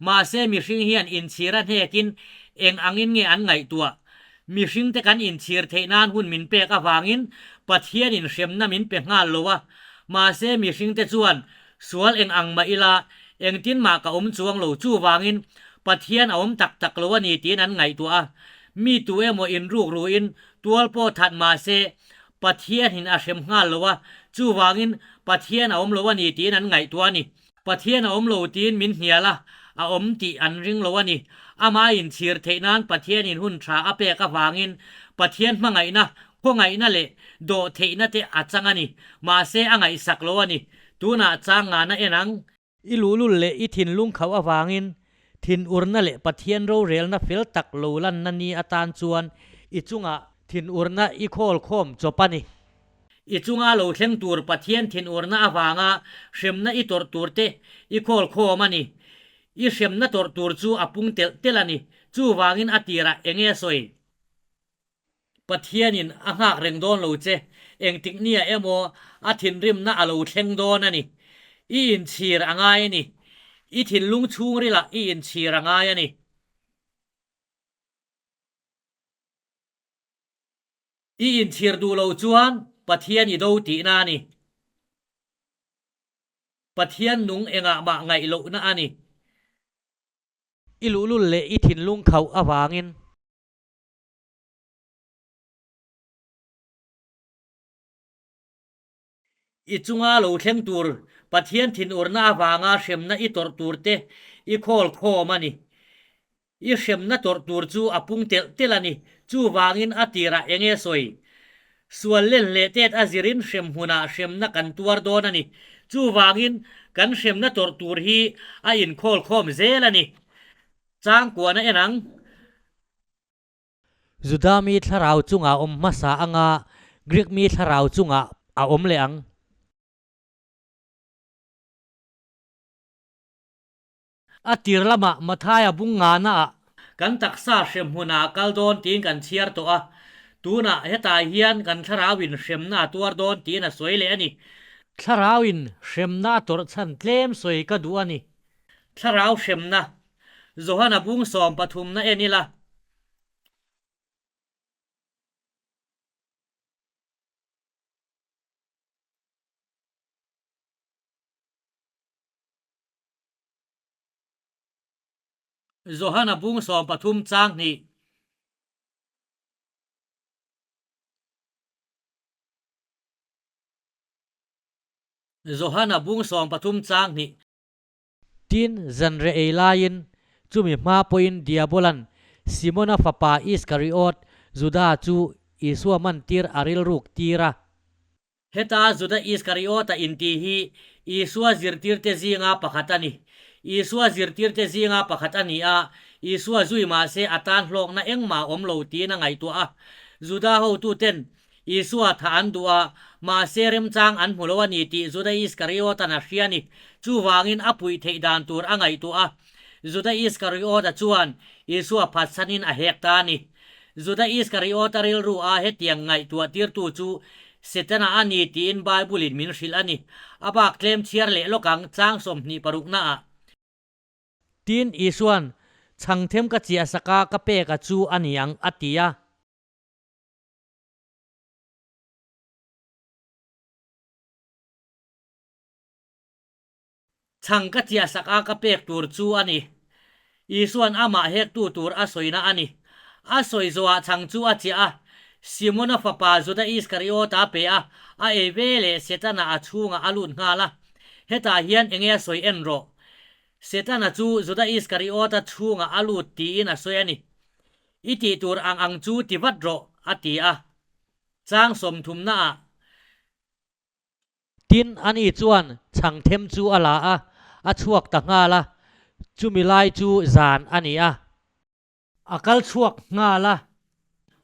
S1: Mahse mihring hian inchhir a hnekin eng angin nge an ngaihtuah? Mihringte kan inchhir theih nan hun min pek avangin Pathianin hremna min pe nghal lo a. Mahse mihringte chuan Sual eng ang mah ila, engtin mah ka awm chuang lo, chuvangin Pathian a awm tak tak lo a ni tiin an ngaihtuah a. Mi tu emaw inruk ruin tual pawh that mah se, Pathianin a hrem nghal lo a, chuvangin Pathian a awm lo a ni tiin an ngaihtuah a ni. Pathian a awm lo tiin min hnial a, a awm tih an ring lo a ni. Amah inchhir theih nan Pathianin hun tha a pek avangin Pathian hmangaihna Khawngaihna leh dawhtheihna te a chang a ni. Mahse a ngaihsak lo a ni. Tunah chang ngana en ang. I luhlul leh i thinlung khauh avangin thinurna leh Pathian rorelna fel tak lo lanna ni atan chuan i chungah thinurna i khawl khawm chawp a ni. I chunga lo thleng tur Pathian thinurna avanga hremna i tawrh tur te i khawl khawm a ni. I hremna tawrh tur chu a pung telh telh a ni. Chuvangin a tirah enge a sawi? Pathianin a nghak reng dawn lo che, engtik nia emaw a thinrimna a lo thleng dawn a ni. I inchhir a ngai a ni. I thinlung chhungrilah i inchhir a ngai a ni. I inchhir duh lo chuan Pathian i do tihna a ni. Pathian nung engah mah ngaih lohna a ni. I luhlul leh i thinlung khauh avangin. I chunga lo thleng tur Pathian thinurna avanga hremna i tawrh turte i khawl khawm a ni. I hremna tawrh tur chu a pung telh telh a ni. Chuvangin a tirah eng nge sawi? Sual len leh tet a zirin hrem hmunah hremna kan tuar dawn a ni. Chuvangin kan hremna tawrh tur hi a inkhawl khawm zel a ni. Changkuana en ang. Juda mi thlarau chungah awm hmasa anga Greek mi thlarau chungah a awm leh ang. A tir lamah Mathaia bung ngana ah kan taksa hrem hmunah a kal dawn tiin kan chhiar tawh a, tunah hetah hian kan thlarauin hremna a tuar dawn tiin a sawi leh a ni. Thlarauin hremna a tawrh chhan tlem sawi ka duh a ni. Thlarau hremna, Johana bung sawmpathumna en ila. Johana bung 13 chang hnih. Johana bung 13 chang hnih. Tin, zanre ei laiin chumi hma pawhin Diabolan Simona fapa Iskariot, Juda chu Isua mantir a rilruk tir a. Heta Juda Iskariota intih hi Isua zirtirte zinga pakhat a ni. Isua zirtirte zinga pakhat a ni a, Isua zui mahse a tan hlawkna engmah a awm lo tiin a ngaihtuah a. Juda hotuten Isua tha an duh a, mahse remchang an hmu lo a ni tih Juda Iskariotan a hria a ni. Chuvangin a puih theih dan tur a ngaihtuah a. Juda Iskariota chuan Isua phatsanin a hek ta a ni. Juda Iskariota rilru a hetiang ngaihtuah tirtu chu Setana a ni tiin Bible-in min hrilh a ni. A bak tlem chhiar leh lawk ang, chang 26 ah. Tin, Isua'n, Chhangthem ka chiah sak a, ka pek a chu a ni ang, a ti a. Chhang ka chiah sak a ka pek tur chu a ni. Isua'n amah hektu tur a sawina a ni. A sawi zawhah chhang chu a chiah a, Simona fapa Juda Iskariota a pe a, a ei ve leh Setana a chhungah a lut nghal a. Hetah hian enge a sawi en rawh. Setana chu Juda Iskariota chhungah a lut tiin a sawi a ni. I tih tur ang ang chu ti vat rawh, a ti a. Chang 30 ah. Tin, ani chuan chhang them chu a la a, a chhuak ta nghal a, chumi lai chu zan a ni a. A kal chhuak nghal a.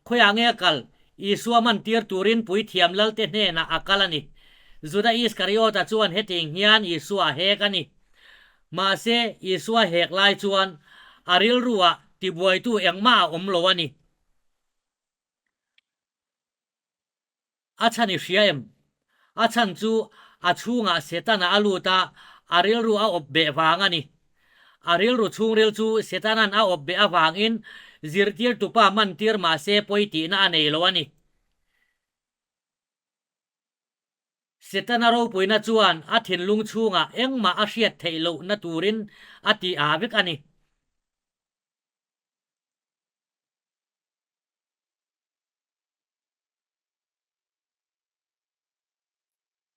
S1: Khawiah nge a kal? Isua mantir turin puithiam lalte hnenah a kal a ni. Juda Iskariota chuan hetiang hian Isua a hek a ni. Mahse, Isua hek lai chuan a rilruah tibuaitu engmah a awm lo a ni. A chhan i hria em? A chhan chu a chhungah Setana a lut a, a rilru a awp beh vang a ni. A rilru chhungril chu Setanan a awp beh avangin zirtirtupa mantir mahse pawi tihna a nei lo a ni. Setana ropuina chuan a thinlung chhungah engmah a hriat theih lohna turin a ti aa vek a ni.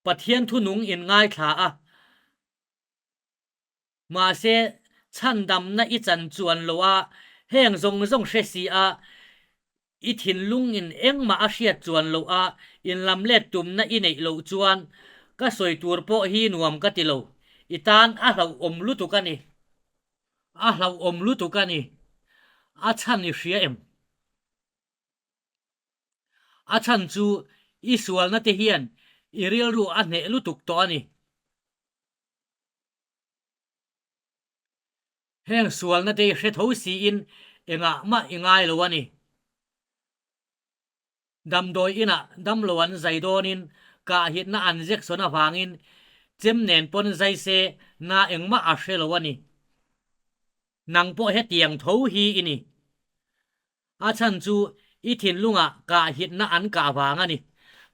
S1: Pathian thunung in ngaithla a, mahse chhandamna i chan chuan lo a, heng zawng zawng hre si a, i thinlung in engmah a hriat chuan loh a, inlamlet tumna i neih loh chuan ka sawi tur pawh hi nuam ka ti lo, i tan a hlauhawm lutuk a ni. A hlauhawm lutuk a ni. A chhan i hria em? A chhan chu i sualna te hian i rilru a hneh lutuk tawh a ni. Heng sualna te i hre tho siin engah mah i ngai lo a ni. Damdawi inah damlo an zai dawnin kahhitna an zeksawn avangin chem nen pawn zai se na engmah a hre lo a ni. Nang pawh hetiang tho hi i ni. A chhan chu i thinlungah kahhitna an kah vang a ni.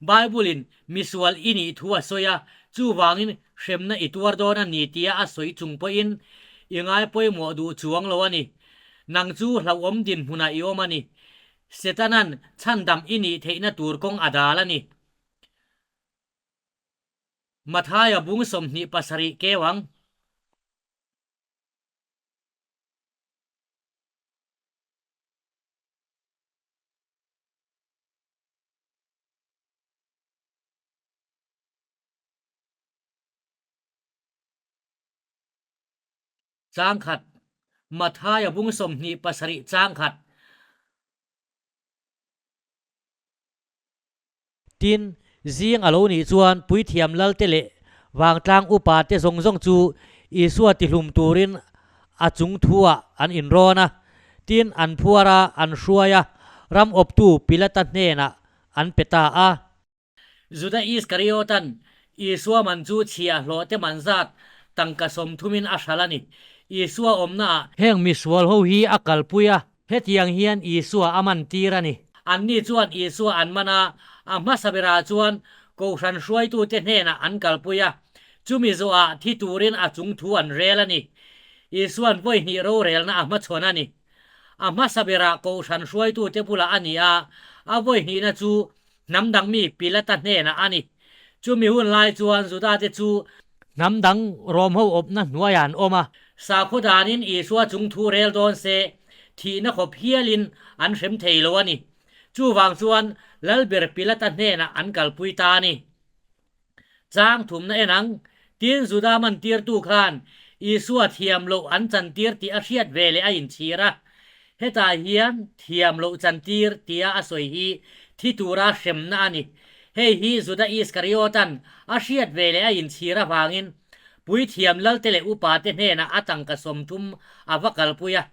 S1: Bible-in misual i nih thu a sawi a, chuvangin hremna i tuar dawn a ni tia a sawi chung pawhin i ngai pawimawh duh chuang lo a ni. Nang chu hlauhawm dinhmunah i awm a ni. Setanan chhandam i nih theihna tur kawng a dal a ni. Mathaia bung 27 keu ang. Chang khat, Mathaia bung 27 chang khat. Tin, zing a lo nih chuan puithiam lalte leh vangtlang upate zawng zawng chu Isua tihlum turin a chung thuah an inrawn a. Tin, an phuar a, an hruai a, ram awptu Pilata hnenah an pe ta a. Juda Iskariotan Isua man chu chhiahhlawh te man zat tangka sawmthumin a hral a ni. Isua awmnaah. Heng misual ho hi a kalpui a, Hetiang hian Isua a man tir a ni. Anni chuan Isua an man a, a hmasa berah chuan Kohhran hruaitute hnenah an kalpui a, chumi zawhah thi turin a chung thu an rel a ni. Isua'n vawi hnih rorelna a hmachhawn a ni. A hmasa berah Kohhran hruaitute bulah a ni a, a vawi hnihna chu hnam dang mi Pilata hnenah a ni. Chumi hun lai chuan Judate chu hnam dang Rom ho awpna hnuaiah an awm a. Sakhaw danin Isua chung thu rel dawn se, thihna khawp hialin an hrem thei lo a ni. Chuvang chuan Lalber Pilata hnenah an kalpui ta a ni. Chang thumna en ang, tin Juda mantirtu khan Isua thiam loh an chantir tih a hriat ve leh a inchhir a. Hetah hian thiam loh chantir tia a sawi hi thi tura hremna a ni. Hei hi Juda Iskariotan a hriat ve leh a inchhir avangin puithiam lalte leh upate hnenah a tangka 30 a va kalpui a.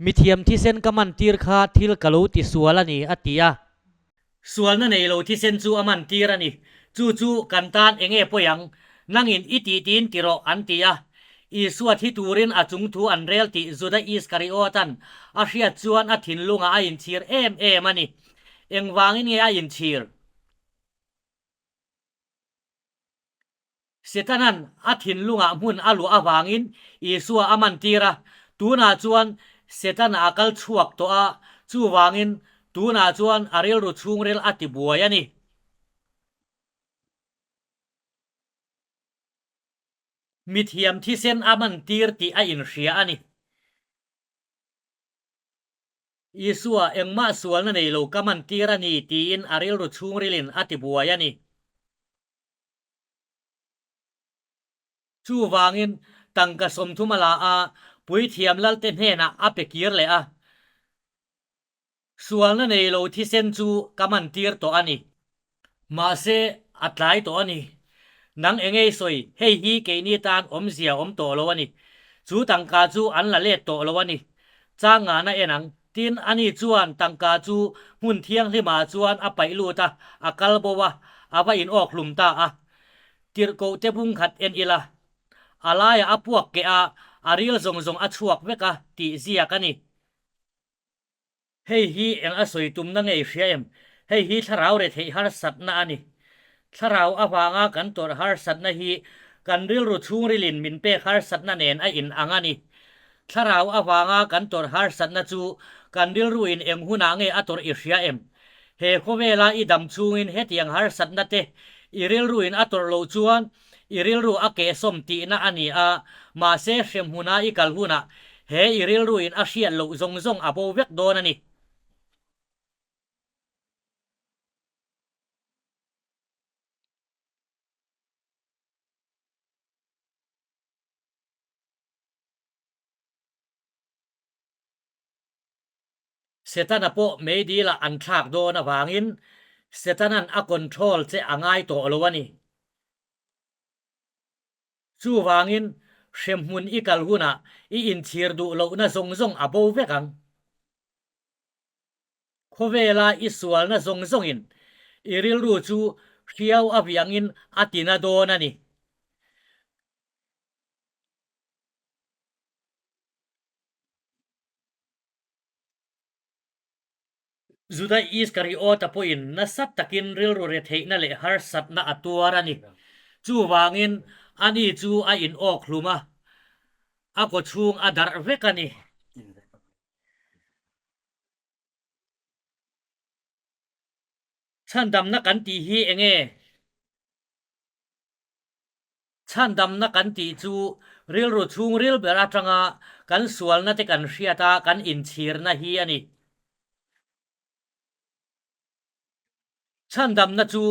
S1: Mithiam thisen ka mantir kha thil ka lo tisual a ni, a ti a. Sualna nei lo thisen chu a man tir a ni. Chu chu kan tan eng nge pawi ang? Nangin i tih tiin ti rawh, an ti a. Isua thi turin a chung thu an rel tih Juda Iskariotan a hriat chuan a thinlungah a inchhir em em a ni. Engvangin nge a inchhir? Setanan a thinlungah hmun a luah avangin Isua a mantir a, tunah chuan Setana a kal chhuak tawh a, chuvangin tunah chuan a rilru chhungril a tibuai a ni. Mithiam thisen a mantir tih a inhria a ni. Isua engmah sualna nei lo ka mantir a ni tiin a rilru chhungrilin a tibuai a ni. Chuvangin tangka 30 a la a, puithiam lalte hnenah a pe kir leh a. Sualna nei lo thisen chu ka mantir tawh a ni. Mahse, a tlai tawh a ni. Nang eng ei sawi, hei hi keini tan awmzia awm tawh lo a ni. Chu tangka chu an la let tawh lo a ni. Chang ngana en ang. Tin, ani chuan tangka chu hmun thianghlimah chuan a paih lut a, a kal bo a, a va inawk hlum ta a. Tirhkoh te bung khat en ila, a laiah a puak keh a, a ril zawng zawng a chhuak vek a tih ziak a ni. Hei hi eng a sawi tumna nge i hria em? Hei hi thlarau retheih harsatna a ni. Thlarau avanga kan tawrh harsatna hi kan rilru chhungrilin min pek harsatna nen a in ang a ni. Thlarau avanga kan tawrh harsatna chu kan rilruin eng hunah nge a tawrh i hria em? He khawvela i dam chhungin hetiang harsatna te i rilruin a tawrh loh chuan I rilru a kehsawm tihna a ni a, mahse hremhmuna i kal hunah he i rilruin a hriat loh zawng zawng a bo vek dawn a ni. Setana pawh meidilah an thlak dawn avangin Setana'n a control che a ngai tawh lo a ni. Chuvangin hremhmun i kal hunah i inchhir duh lohna zawng zawng a bo vek ang. Khawvela i sualna zawng zawngin i rilru chu hriau aviangin a tina dawn a ni. Juda Iskariota pawhin nasa takin rilru retheihna leh harsatna a tuar a ni. Chuvangin, ani chu a inawk hlum a, a kawchhung a darh vek a ni. Chhandamna kan tih hi eng nge? Chhandamna kan tih chu rilru chhungril ber atanga kan sualna te kan hriat a kan inchhirna hi a ni. Chhandamna chu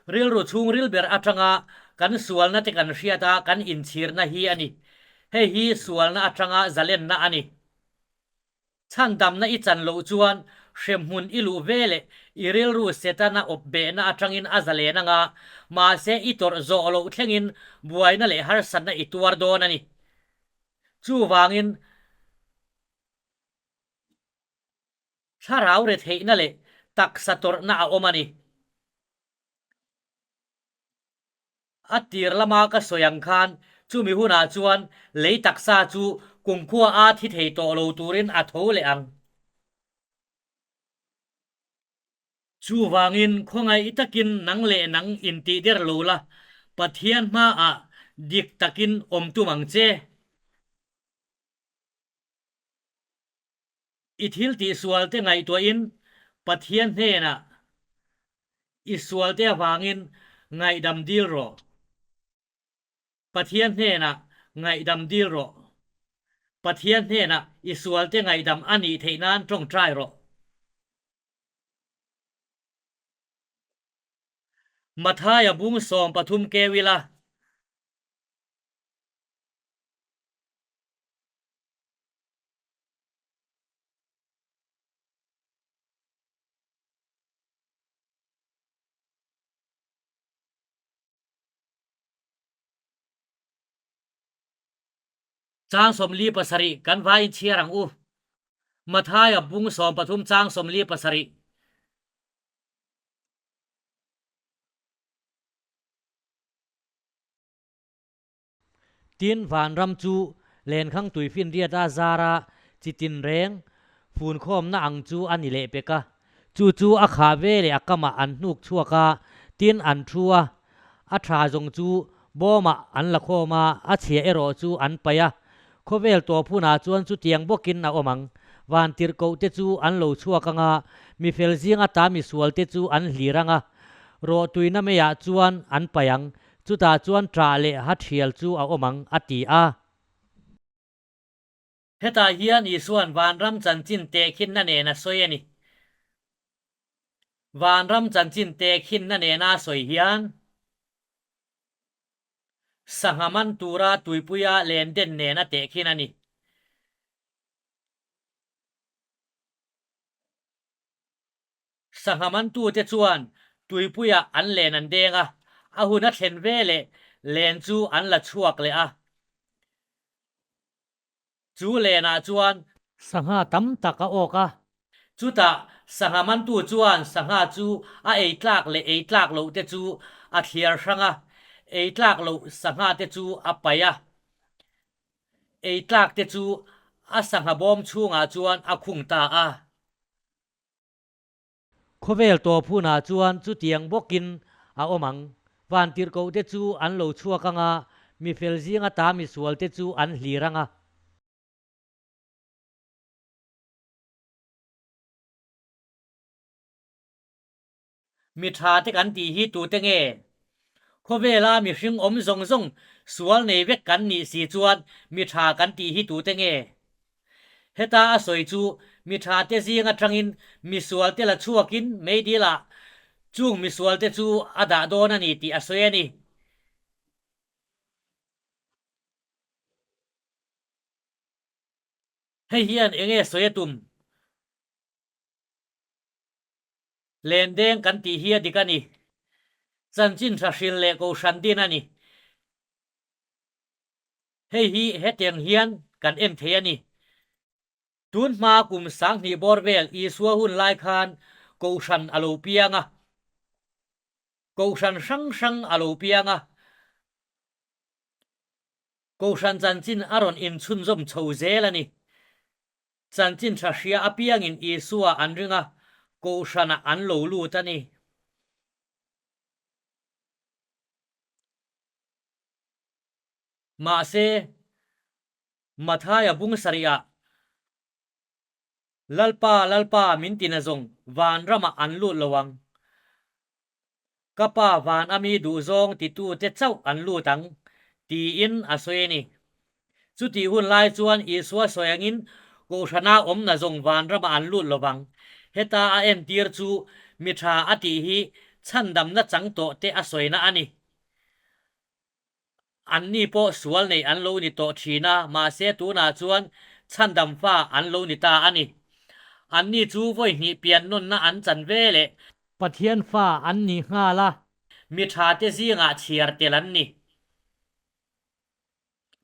S1: rilru chhungril ber atanga kan sualna te kan hriat a kan inchhirna hi a ni. Hei hi sualna atanga zalenna a ni. Chhandamna i chan loh chuan hremhmun i luh ve leh i rilru Setana awp behna atangin a zalen anga, mahse i tawrh zawh loh thlengin buaina leh harsatna i tuar dawn a ni. Chuvangin thlarau retheihna leh taksa tawrhna a awm a ni. A tir lama ka sawi ang khan chumi hunah chuan lei taksa chu kumkhua a thi thei tawh lo turin a tho leh ang. Chuvangin khawngaih takin nang leh nang intih der lo la, Pathian hmaah dik takin awm tum ang che. I thil tihsualte ngaihtuahin Pathian hnenah i sualte avangin ngaihdam dil rawh. Pathian hnenah ngaihdam dil rawh. Pathian hnenah i sualte ngaihdam a nih theih nan tawngtai rawh. Mathaia bung 13 keu ila. Chang 47 kan vaiin chhiar ang u. Mathaia bung 13 chang 47. Tin, vanram chu lenkhang tuifinriat a zara chi tinreng funkhawmna ang chu a ni leh pek a. Chu chu a khah ve leh a kamah an hnuk chhuak a, tin an thu a. A tha zawng chu bawmah an la khawm a, a chhia erawh chu an paih a. Khawvel tawp hunah chuan chutiang bawkin a awm ang. Vantirhkoh te chu an lo chhuak ang a, mifel zing ata misual te chu an hlir ang a. Rawhtuina meiah chuan an paih ang. Chutah chuan ṭah leh ha ṭhial chu a awm ang, a ti a. Hetah hian Isua'n vanram chanchin tehkhinna nen a sawi a ni. Vanram chanchin tehkhinna nena a sawi hian sangha man tura tuipuia len den nen a tehkhin a ni. Sangha mantute chuan tuipuiah an len an deng a, a hun a thlen ve leh len chu an la chhuak leh a. Chu lenah chuan. Sangha tam tak a awk a. Chutah sangha mantu chuan sangha chu a ei tlak leh ei tlak loh te chu a thliar hrang a, ei tlak loh sangha te chu a paih a. Ei tlak te chu a sangha bawm chhungah chuan a khung ta a. Khawvel tawp hunah chuan chutiang bawkin a awm ang. Vantirhkoh te chu an lo chhuak ang a, mi fel zing ata misual te chu an hlir ang a. Mi tha te kan tih hi tute nge? Khawvela mihring awm zawng zawng sual nei vek kan nih si chuan mi tha kan tih hi tute nge? Heta a sawi chu mi tha te zing atangin misual te la chhuakin meidilah chung misual te chu a dah dawn a ni tih a sawi a ni. Hei hian enge sawi a tum? Lendeng kan tih hi a dik a ni. Chanchin tha hril leh kohhran din a ni. Hei hi hetiang hian kan en thei a ni. Tun hma kum 2000 bawr vel Isua hun lai khan kohhran a lo piang a. Kohhran hrang hrang a lo piang a. Kohhran chanchin a rawn inchhunzawm chho zel a ni. Chanchin tha hria apiangin Isua an ring a, kohhranah an lo lut a ni. Mahse, Mathaia bung sarihah, Lalpa, Lalpa min tina zawng van ramah an lut lo ang. Ka Pa van ami duhzawng titute chauh an lut ang, Tiin a sawi a ni. Chutih hun lai chuan Isua sawi angin Kohhrana awmna zawng vanramah an lut lovang. Heta a entir chu mi tha a tih hi chhandamna chang tawh te a sawina a ni. Anni pawh sual nei an lo ni tawh thin a, mahse tunah chuan chhandam fa an lo ni ta a ni. Anni chu vawi hnih pian nawnna an chan ve leh. Pathian fa an ni nghal a. Mi tha te zingah chhiar tel an ni.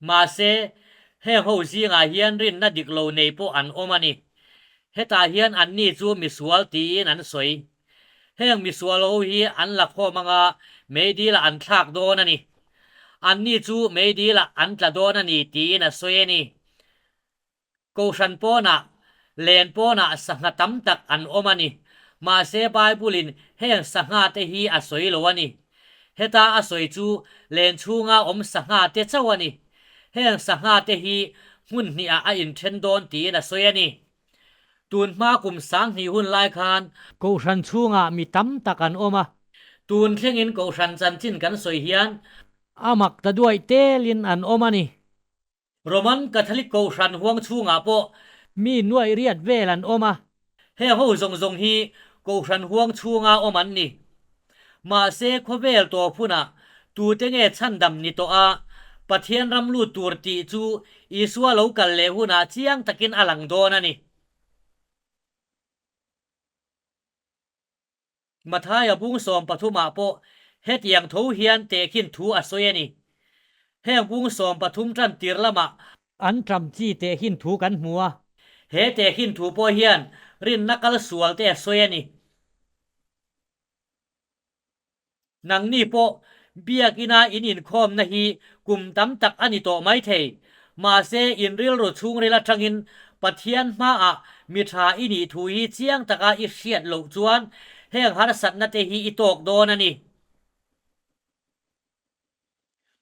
S1: Mahse, heng ho zingah hian rinna dik lo nei pawh an awm a ni. Hetah hian anni chu misual tiin an sawi. Heng misual ho hi an la khawm anga meidilah an thlak dawn a ni. Anni chu meidilah an tla dawn a ni tiin a sawi a ni. Kohhran pawnah, len pawnah sangha tam tak an awm a ni. Mahse Bible-in heng sangha te hi a sawi lo a ni. Heta a sawi chu len chhunga awm sangha te chauh a ni. Heng sangha te hi hmun hnihah a inthen dawn tiin a sawi a ni. Tun hma kum sanghnih hun lai khan. Kohhran chhungah mi tam tak an awm a. Tun thlengin kohhran chanchin kan sawi hian. A mak ta duaih telin an awm a ni. Roman Catholic Kohhran huang chhungah pawh mi nuaih riat vel an awm a. He ho zawng zawng hi Kohhran huang chhunga awm an ni. Mahse khawvel tawp hunah tute nge chhandam ni tawh a, Pathian ram lut tur tih chu Isua lo kal leh hunah chiang takin a lang dawn a ni. Mathaia bung 13 ah pawh hetiang tho hian tehkhin thu a sawi a ni. Heng bung 13 tan tir lamah. An ṭam chi tehkhin thu kan hmu a. He tehkhin thu pawh hian rinna kal sual te a sawi a ni. Nangni pawh Biakina in inkhawmna hi kum tam tak a ni tawh maithei. Mahse, in rilru chhungril atangin Pathian hmaah mi tha i nih thu hi chiang taka i hriat loh chuan heng harsatna te hi i tawk dawn a ni.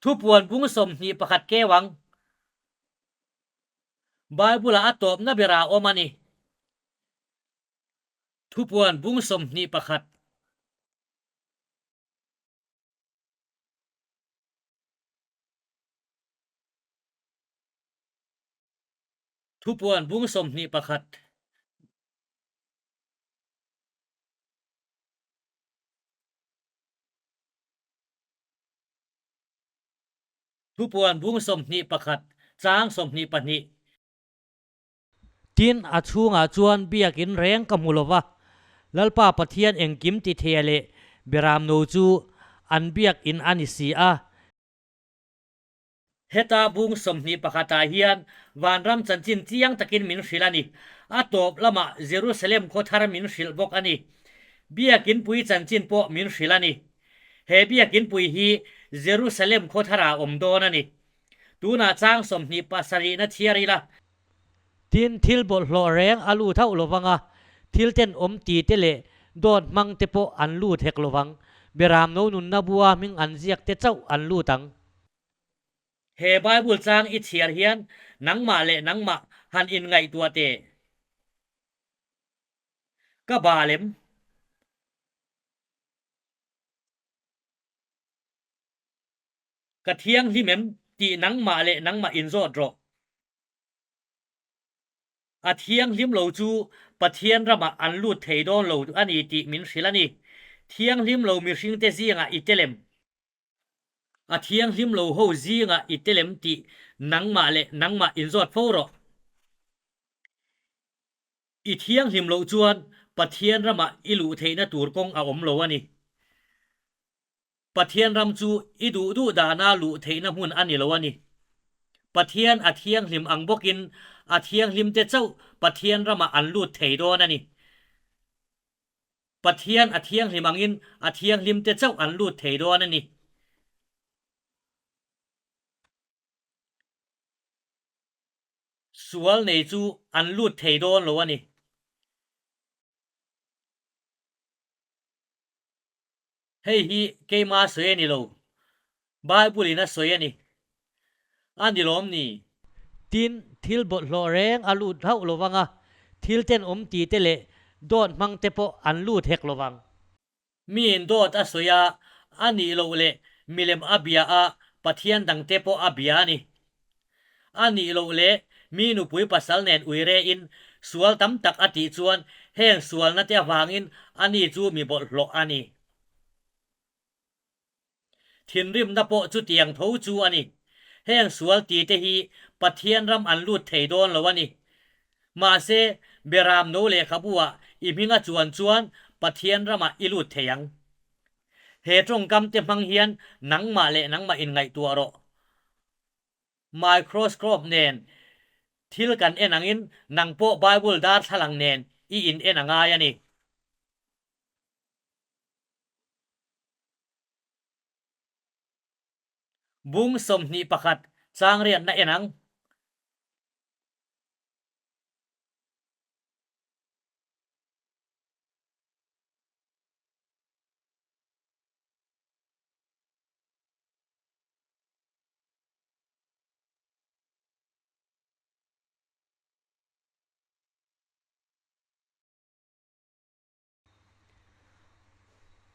S1: Thupuan bung 21 keu ang. Bible-ah a tawpna berah a awm a ni. Thupuan bung 21. Thupuan bung 21. Thupuan bung 21 chang 22. Tin, a chhungah chuan biakin reng ka hmu lo va, Lalpa Pathian engkim ti thei leh Beramno chu an biakin a ni si a. Heta bung 21 ah hian vanram chanchin chiang takin min hrilh a ni. A tawp lamah Jerusalem khaw thar min hrilh bawk a ni. Biakin pui chanchin pawh min hrilh a ni. He biakin pui hi Jerusalem khaw tharah a awm dawn a ni. Tunah chang 27 na chhiar ila. Tin, thil bawlhhlawh reng a lut hauh lovang a, thil tenawm ti te leh dawt hmang te pawh an lut hek lovang. Beram no nunna bua hming an ziak te chauh an lut ang. He Bible chang i chhiar hian nangmah leh nangmah han inngaihtuah teh. Ka bal em? Ka thianghlim em tih nangmah leh nangmah inzawt rawh. A thianghlim lo chu Pathian ramah an lut thei dawn lo a ni tih min hrilh a ni. Thianghlim lo mihringte zingah i tel em? A thianghlim lo ho zingah i tel em tih nangmah leh nangmah inzawt fo rawh. I thianghlim loh chuan Pathian ramah i luh theihna tur kawng a awm lo a ni. Pathian ram chu i duh duh dana luh theihna hmun a ni lo a ni. Pathian a thianghlim ang bawkin a thianghlimte chauh Pathian ramah an lut thei dawn a ni. Pathian a thianghlim angin a thianghlimte chauh an lut thei dawn a ni. Sual nei chu an lut thei dawn lo a ni. Hei hi keima sawi a ni lo, Bible in a sawi a ni. A ni lawm ni? Tin, thil bawlhhlawh reng a lut hauh lo vang a, thil tenawm ti te leh dawt hmang te pawh an lut hek lo vang. Miin dawt a sawi a, a nih loh leh milem a bia a, Pathian dangte pawh a bia a ni. A nih loh leh mi nupui pasal nen uire-in sual tam tak a tih chuan heng sualna te avangin ani chu mi bawlhhlawh a ni. Thinrimna pawh chutiang tho chu a ni. Heng sual ti te hi Pathian ram an lut thei dawn lo a ni. Mahse, Beram no lehkhabu-ah i hming a chuan chuan Pathian ramah i lut thei ang. He tawngkam te hmang hian nangmah leh nangmah inngaihtuah rawh. Microscope nen thil kan en angin nang pawh Bible darthlalang nen i in en a ngai a ni. Bung 21 chang riatna en ang.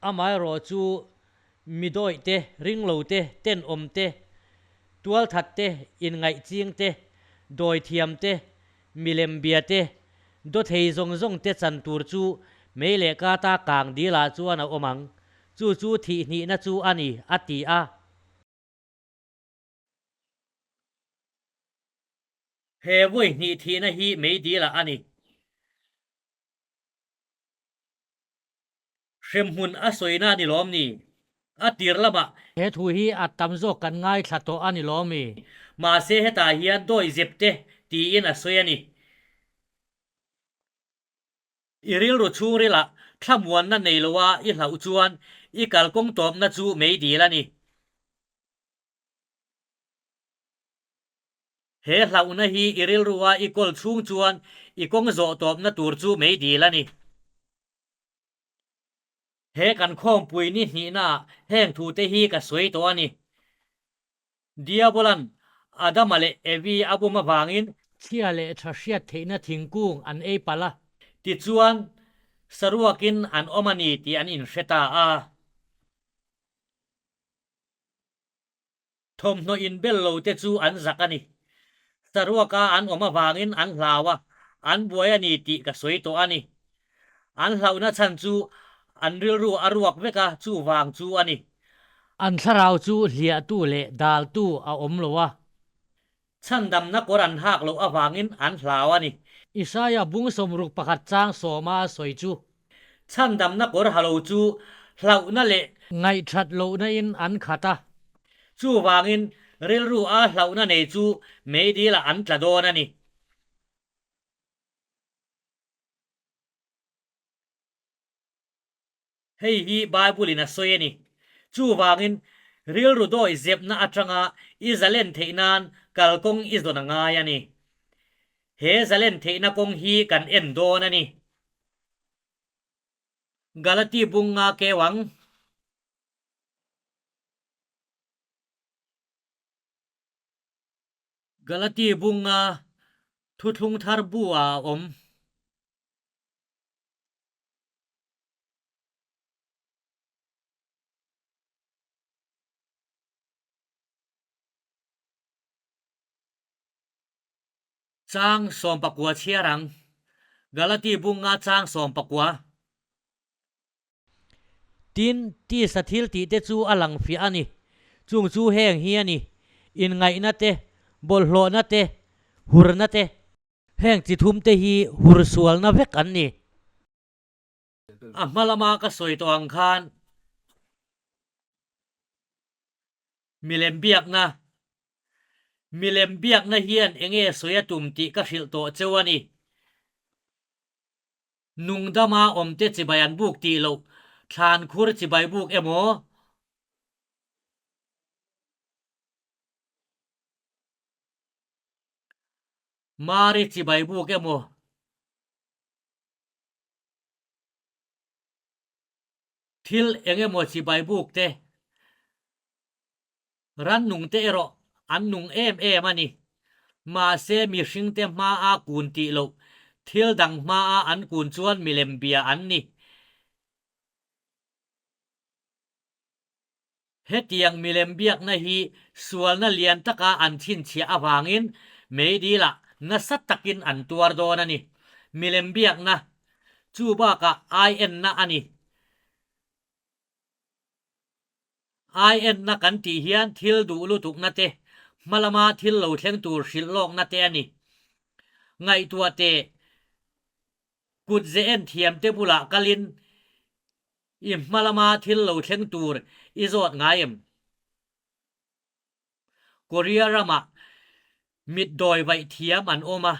S1: Amaherawh chu mi dawih te, ringlo te, tenawm te, tualthat te, inngaih ching te, dawithiam te, milem bia te, dawthei zawng zawng te chan tur chu mei leh kata kang dilah chuan a awm ang. Chu chu thihhnihna chu a ni, a ti a. He vawi hnih thihna hi mei dilah a ni. Hremhmun a sawina a ni lawm ni? A tir lamah. He thu hi a tam zawk kan ngaithla tawh a ni lawm mi? Mahse hetah hian dawi zep te tiin a sawi a ni. I rilru chhungrilah thlamuanna nei loa i hlauh chuan i kalkawng tawpna chu meidil a ni. He hlauhna hi i rilrua i kawl chhung chuan i kawng zawh tawpna tur chu meidil a ni. He kan khawmpui ni hnihnaah heng thute hi ka sawi tawh a ni. Diabolan Adama leh Evi a bum avangin. Chhia leh tha hriat theihna thingkung an ei palh a. Tichuan, saruakin an awm a ni tih an inhre ta a. Thawmhnaw inbel lo te chu an zak a ni. Saruaka an awm avangin an hlau a, an buai a ni tih ka sawi tawh a ni. An hlauhna chhan chu an rilru a ruak vek a, chuvang chu a ni. An thlarau chu hliahtu leh daltu a awm lo a. Chhandamna kawr an hak loh avangin an hlau a ni. Isaia bung 61 chang sawma a sawi chu. Chhandamna kawr ha lo chu hlauhna leh. Ngaihthat lohna in an khat a. Chuvangin rilru a hlauhna nei chu meidilah an tla dawn a ni. Hei hi Bible-in a sawi a ni. Chuvangin, rilru dawi zepna atanga i zalen theih nan kalkawng i zawn a ngai a ni. He zalen theihna kawng hi kan en dawn a ni. Galati bung nga keu ang. Galati bung nga thuthlung thar bu ah a awm. Chang 19 chhiar ang. Galati bunga chang 19. Tin, tisa thil tih te chu a lang fiah a ni. Chung chu heng hi a ni, inngaihna te, bawlhhlawhna te, hurna te. Heng chi thum te hi hur sualna vek an ni. A hma lama ka sawi tawh ang khan milem biakna, milem biakna hian enge sawi a tum tih ka hrilh tawh cheu a ni. Nungdama awmte chibai an buk tih loh thlan khur chibai buk emaw? Mari chibai buk emaw? Thil eng emaw chibai buk te, rannung te erawh an nung em em a ni. Mahse mihring te hmaa kun tih loh, thil dang hmaa an kun chuan milem bia an ni. Hetiang milem biakna hi sualna lian taka an chhinchhiah avangin meidilah nasa takin an tuar dawn a ni. Milem biakna chu bakah aienna a ni. Aienna kan tih hian thil duh lutukna te, hmalama thil lo thleng tur hrilh lawkna te a ni. Ngaihtuah teh, kut ze en thiamte bulah kalin I hma lama thil lo thleng tur i zawt ngai em? Korea ramah mitdawi vaih thiam an awm a.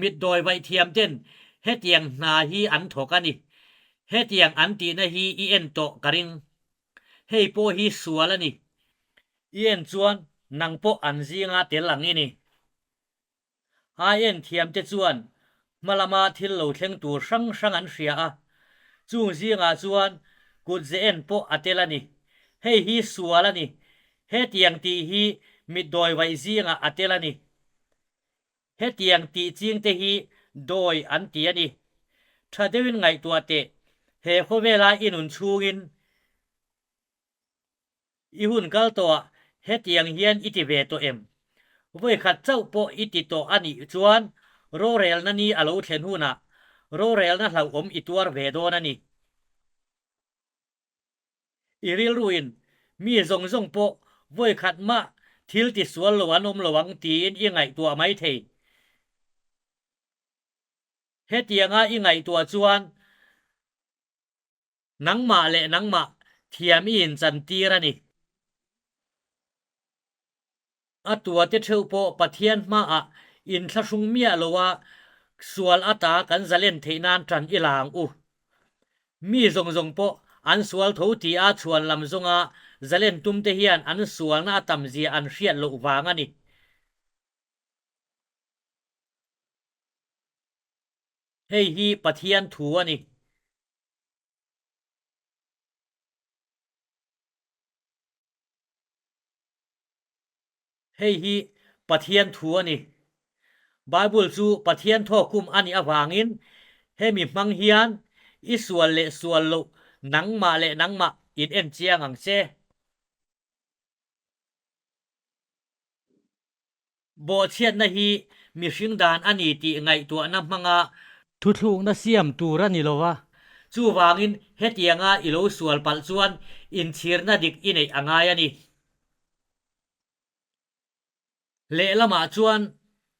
S1: Mitdawi vaih thiam ten hetiang hna hi an thawk a ni. Hetiang an tihna hi i en tawh ka ring. Hei pawh hi sual a ni. I en chuan nang pawh an zinga tel ang i ni. Aien thiamte chuan hma lama thil lo thleng tur hrang hrang an hria a, chung zingah chuan kut ze en pawh a tel a ni. Hei hi sual a ni. Hetiang tih hi mitdawi vaih zingah a tel a ni. Hetiang tih chingte hi dawi an ti a ni. Tha deuhin ngaihtuah teh, he khawvela i nun chhungin I hun kal tawhah hetiang hian i ti ve tawh em? Vawikhat chauh pawh i ti tawh a nih chuan rorelna ni a lo thlen hunah rorelna hlauhawm i tuar ve dawn a ni. I rilruin mi zawng zawng pawh vawikhat mah thil ti sual lo an awm lo ang tiin i ngaihtuah mai thei. Hetianga i ngaihtuah chuan Nangmah leh nangmah thiam i inchantir a ni. A tuate theuh pawh Pathian hmaah inthlahrung miah loa sual ata kan zalen theih nan tan i la ang u. Mi zawng zawng pawh an sual tho ti a chhuan lam zawnga zalen tumte hian an sualna a tam zia an hriat loh vang a ni. Hei hi Pathian thu a ni. Hei hi Pathian thu a ni. Bible chu Pathian thawkkum a nih avangin hemi hmang hian i sual leh sual loh nangmah leh nangmah in en chiang ang che. Bawhchhiatna hi mihring dan a ni tih ngaihtuahna hmanga thuthlukna siam tur a ni lo va. Chuvangin hetianga i lo sual palh chuan inchhirna dik i neih a ngai a ni. Lehlamah chuan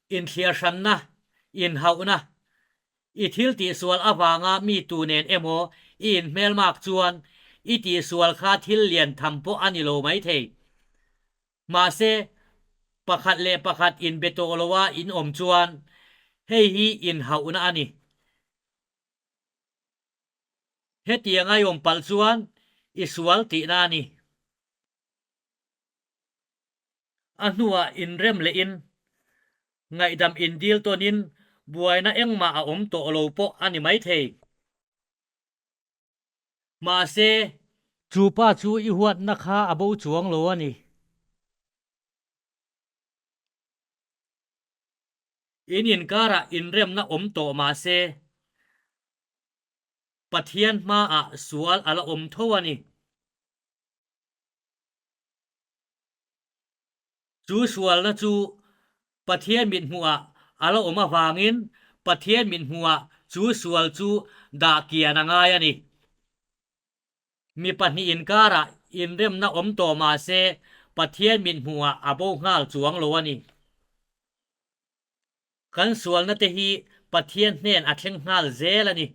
S1: inthliarhranna, inhauhna, i thil tihsual avanga mi tu nen emaw i inhmelmak chuan i tihsual kha thil lian tham pawh a ni lo maithei. Mahse, pakhat leh pakhat inbe tawh loa in awm chuan hei hi inhauhna a ni. Hetiang a i awm palh chuan i sual tihna a ni. A hnuah inrem lehin, ngaihdam indil tawnin buaina engmah a awm tawh lo pawh a ni maithei. Mahse, chu pa chu i huatna kha a bo chuang lo a ni. In inkarah inremna awm tawh mahse, Pathian hmaah sual a la awm tho a ni. Chu sualna chu Pathian mithmuhah a la awm avangin Pathian mithmuhah chu sual chu dah kian a ngai a ni. Mi pahnih inkarah inremna awm tawh mah se Pathian mithmuhah a bo nghal chuang lo a ni. Kan sualna te hi Pathian hnen a thleng nghal zel a ni.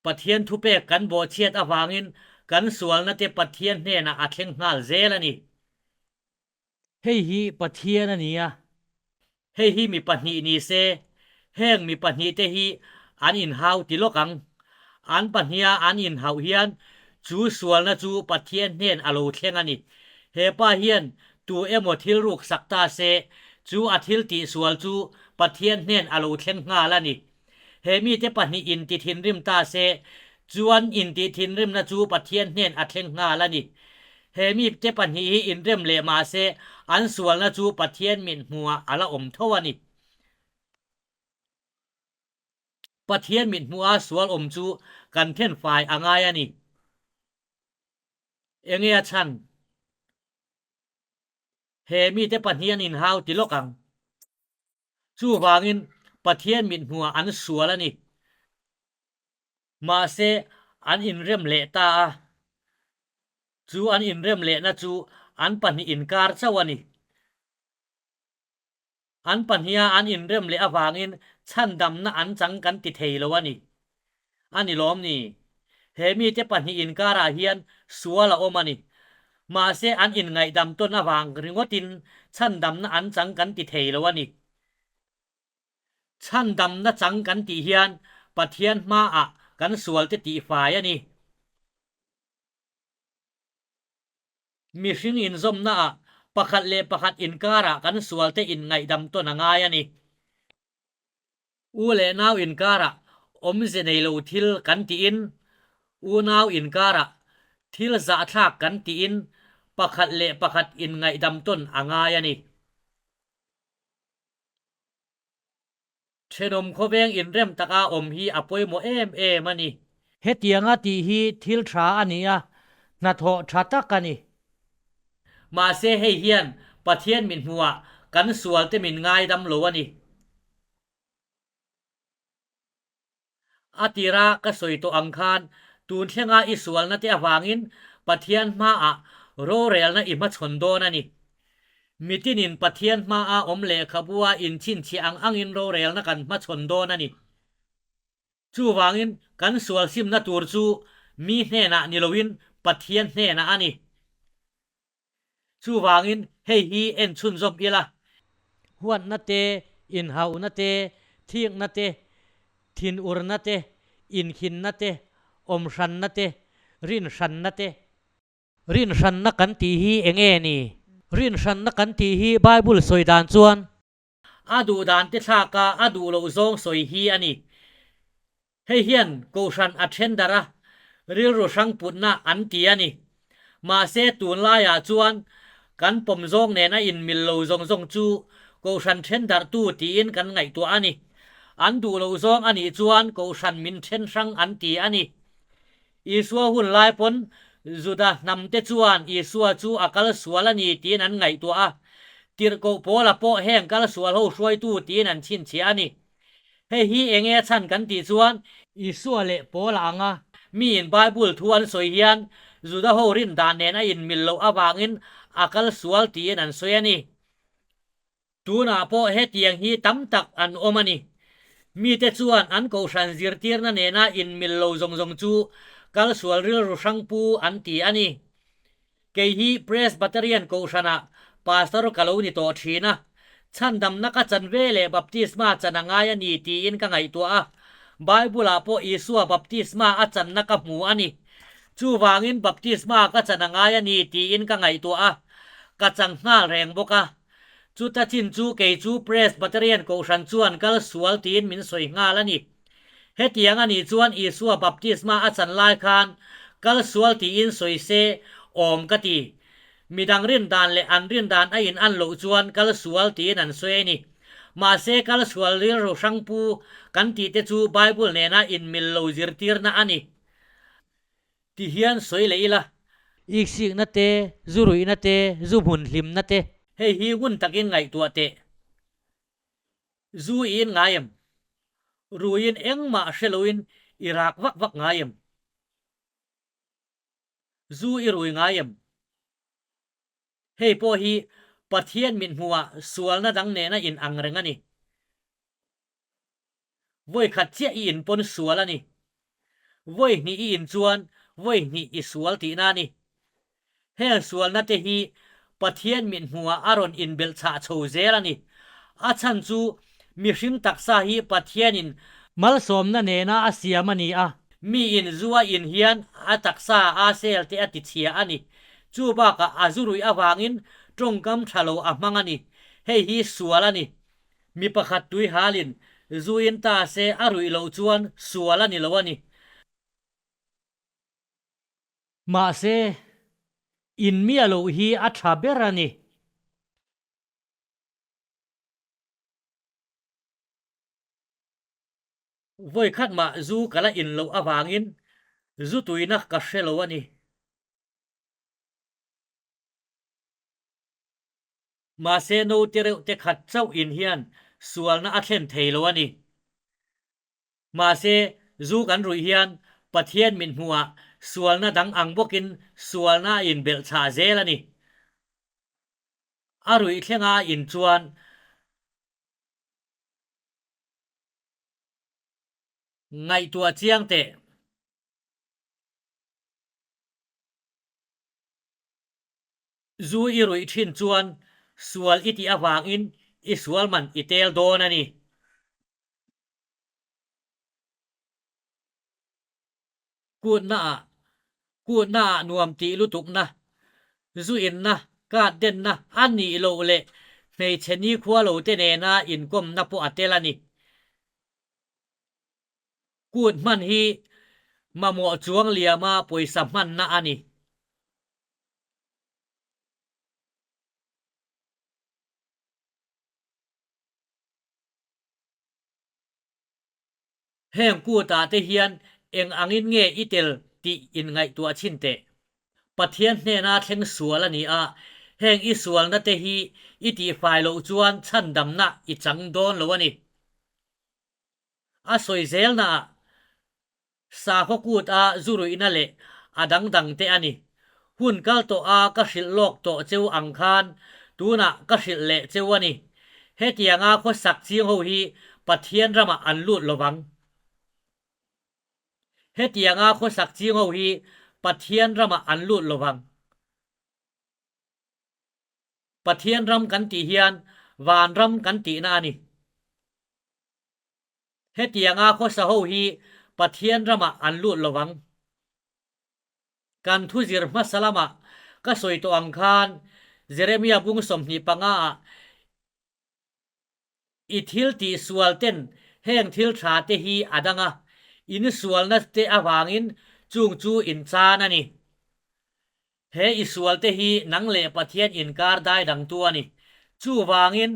S1: Pathian thupek kan bawhchhiat avangin kan sualna te Pathian hnenah a thleng nghal zel a ni. Hei hi Pathian a ni a. Hei hi mi pahnih ni se, heng mi pahnihte hi an inhau ti lawk ang. An pahniha an inhauh hian chu sualna chu Pathian hnen a lo thleng a ni. He pa hian tu emaw thil ruk sak ta se, chu a thil tihsual chu Pathian hnen a lo thleng nghal a ni. He mite pahnih inti thinrim ta se, chuan intih thinrimna chu Pathian hnen a thleng nghal a ni. He mite pahnih hi inrem leh mah se, an sualna chu Pathian mit hmuhah a la awm tho a ni. Pathian mithmuha sual awm chu kan thenfai a ngai a ni. Enge a chhan? He mite pahnih an inhau ti lawk ang. Chuvangin Pathian mithmuha an sual a ni. Mahse, an inrem leh ta a. Chu an inrem lehna chu an pahnih inkar chauh a ni. An pahniha an inrem leh avangin chhandamna an chang kan ti thei lo a ni. A ni lawm ni? He mite pahnih inkarah hian sual a awm a ni. Mahse an inngaihdam tawn avang ringawtin chhandamna an chang kan ti thei lo a ni. Chhandamna chang kan tih hian Pathian hmaah kan sualte tihfai a ni. Mihring inzawmnaah pakhat leh pakhat inkarah kan sualte inngaihdam tawn a ngai a ni. U leh nau inkarah awmze nei lo thil kan tiin, unau inkarah thil zahthlak kan tiin pakhat leh pakhat inngaihdam tawn a ngai a ni. Thenawm khawveng inrem taka awm hi a pawimawh em em a ni. Hetianga tih hi thil tha a ni a, hnathawh tha tak a ni. Mahse hei hian Pathian min hmuhah kan sualte min ngaidam lo a ni. A tira ka sawi tawh ang khan tun thlenga i sualna te avangin Pathian hmaah rorelna i hmachhawn dawn a ni. Mitinin Pathian hmaa awm lehkhabua inchhinchhiah ang angin rorelna kan hmachhawn dawn a ni. Chuvangin kan sual simna tur chu mi hnenah ni loin Pathian hnenah a ni. Chuvangin hei hi en chhunzawm ila. Huatna te, inhauhna te, thikna te, thinurna te, inkhinna te, awmhranna te, rinhranna te. Rinhranna kan tih hi eng nge ni? Rinhranna kan tih hi Bible sawi dan chuan. A duh dan te thlak a, a duh loh zawng sawi hi a ni. Hei hian Kohhran a then darh a, rilru hrang putna an ti a ni. Mahse tunlaiah chuan kan pawm zawng nen a inmil lo zawng zawng chu Kohhran then darhtu tiin kan ngaihtuah a ni. An duh loh zawng a nih chuan Kohhran min then hrang an ti a ni. Isua hun lai pawn Juda hnamte chuan Isua chu a kal sual a ni tiin an ngaihtuah a. Tirhkoh Paula pawh heng kal sual ho hruaitu tiin an chhinchhiah a ni. Hei hi eng nge chhan kan tih chuan, Isua leh Paula anga miin Bible thu an sawi hian Juda ho rin dan nen a inmil loh avangin a kal sual tiin an sawi a ni. Tunah pawh hetiang hi tam tak an awm a ni. Mite chuan an kohhran zirtirna nena inmil lo zawng zawng chu kalsual rilru hrang pu an ti a ni. Kei hi Presbyterian kohhranah pastor ka lo ni tawh thin a, chhandamna ka chan ve leh baptisma chan a ngai a ni tiin ka ngaihtuah a. Bible-ah pawh Isua baptisma a channa ka hmu a ni. Chuvangin baptisma ka chan a ngai a ni tiin ka ngaihtuah a, ka chang nghal reng bawk a. Chuta chin chu kei chu Presbyterian Kohhran chuan kal sual tiin min sawi nghal a ni. Hetiang a nih chuan Isua baptisma a chan lai khan kal sual tiin sawi se awm ka ti. Midang rin dan leh an rin dan a in an loh chuan kal sual tiin an sawi a ni. Mahse kal sual rilru hrangpu kan tih te chu Bible nena inmil lo zirtirna a ni. Ti hian sawi leh ila. Iksikna te, zu ruihna te, zu hmun hlimna te. Hei hi ngun takin ngaihtuah teh. Zu i in ngai em? Ruiin engmah hre loin i rak vak vak ngai em? Zu i rui ngai em? Hei pawh hi Pathian mithmuhah sualna dang nena in ang reng a ni. Vawi khat chiah i in pawn sual a ni. Vawi hnih i in chuan vawi hnih i sual tihna a ni. Heng sualna te hi Pathian mithmuhah a rawn inbelh chhah chho zel a ni. A chhan chu mihring taksa hi Pathianin malsawmna nena a siam a ni a. Miin zu a in hian a taksa a sel te a tichhia a ni. Chu bakah a zu ruih avangin tawngkam tha lo a hmang a ni. Hei hi sual a ni. Mi pakhat tui halin zu in ta se a ruih loh chuan sual a ni lo a ni. Mahse, in miah loh hi a tha ber a ni. Vawikhat mah zu ka la in loh avangin zu tuina ka hre lo a ni. Mahse note reuh te khat chauh in hian sualna a thlen thei lo a ni. Mahse zu kan ruih hian Pathian min hmuhah sualna dang ang bawkin sualna a inbelh chhah zel a ni. A ruih thlenga a in chuan ngaihtuah chiang teh. Zu i ruih thin chuan sual i tih avangin i sual man i tel dawn a ni. Kutnaah, Kutnaah nuam tih lutukna, zu inna, kat denna a nih loh leh hmeichhe nikhua lo te nena inkawmna pawh a tel a ni. Kut hman hi mamawh chuang liama pawisa hmanna a ni. Heng kutah te hian eng angin nge i tel tih inngaihtuah chhin teh. Pathian hnena thleng sual a ni a, heng i sualna te hi i tihfai loh chuan chhandamna i chang dawn lo a ni. A sawi zelnaah sakhaw kut a zu ruihna leh a dang dang te a ni. Hun kal tawh a ka hrilh lawk tawh cheu ang khan tunah ka hrilh leh cheu a ni. Hetianga khawsak ching ho hi Pathian ramah an lut lovang. Hetianga khawsak ching ho hi Pathian ramah an lut lovang. Pathian ram kan tih hian vanram kan tihna a ni. Hetianga khawsa ho hi Pathian ramah an lut lo vang. Kan thuzir hmasa lamah ka sawi tawh ang khan Jeremia bung 25 ah i thil tih sual ten heng thil tha te hi a dang a, in sualna te avangin chung chu in chan a ni. He i sual te hi nang leh Pathian inkar dai dangtu a ni. Chuvangin,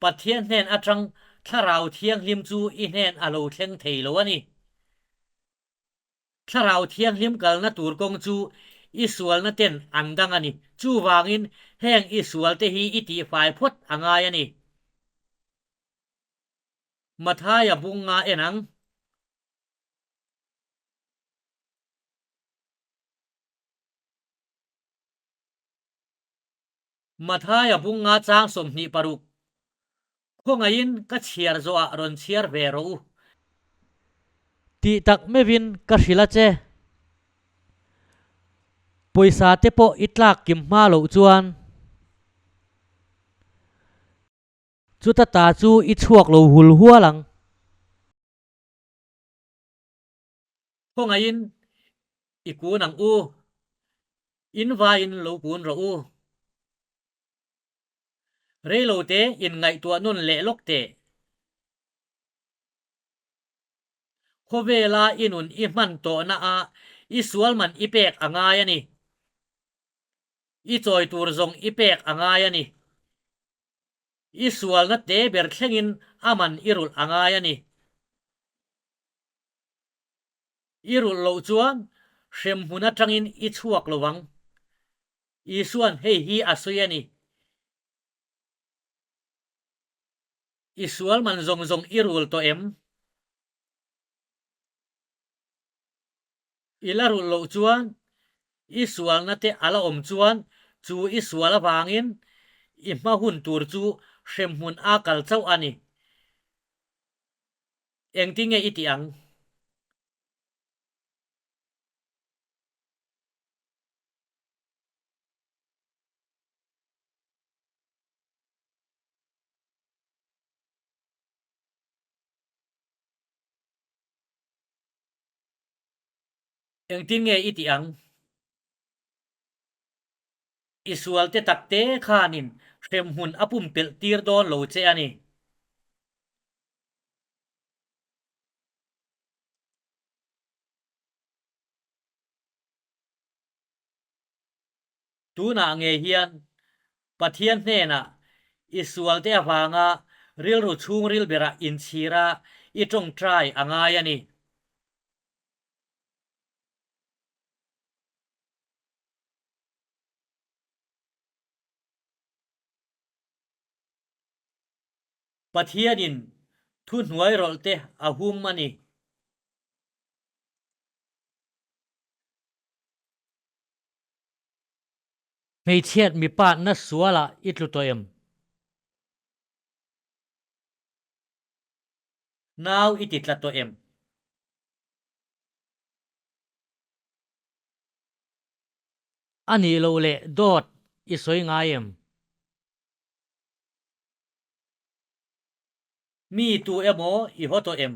S1: Pathian hnen atang Thlarau Thianghlim chu i hnen a lo thleng thei lo a ni. Thlarau Thianghlim kalna tur kawng chu i sualna ten an dang a ni. Chuvangin, heng i sual te hi i tihfai phawt a ngai a ni. Mathaia bunga en ang. Mathaia bunga chang 26, Khawngaihin ka chhiar zawhah rawn chhiar ve rawh u. Tih tak meuhin ka hrilh a che. Pawisa te pawh i tlak kim hma loh chuan. Chuta ta chu i chhuak lo hul hual ang. Khawngaihin i kun ang u, in vaiin lo kun rawh u. Reilote in ngaihtuah nawn leh lawk teh. Khawvela i nun i hman tawhna ah i sual man i pek a ngai a ni. I chawi tur zawng i pek a ngai a ni. I sualna te ber thlengin a man i rulh a ngai a ni. I rulh loh chuan hremhmun atangin i chhuak lo ang. Isuan hei hi a sawi a ni. I sual man zawng zawng i rul tawh em? I la rulh loh chuan i sualna te a la awm chuan chu i sual avangin i hma hun tur chu hremhmun a kal chauh a ni. Engtinge i tih ang? Engtin nge i tih ang? I sual te tak te khanin hremhmun a pumpelh tir dawn lo che a ni. Tunah ngei hian Pathian hnenah i sualte avanga rilru chhungril berah inchhira i tawngtai a ngai a ni. Pathianin thuhnuai rawlh te a hum a ni. Hmeichhiat mipa na sualah i tlu tawh em? Nau i ti tla tawh em? A nih loh leh dawt i sawi ngai em? Mi tu emaw i haw tawh em?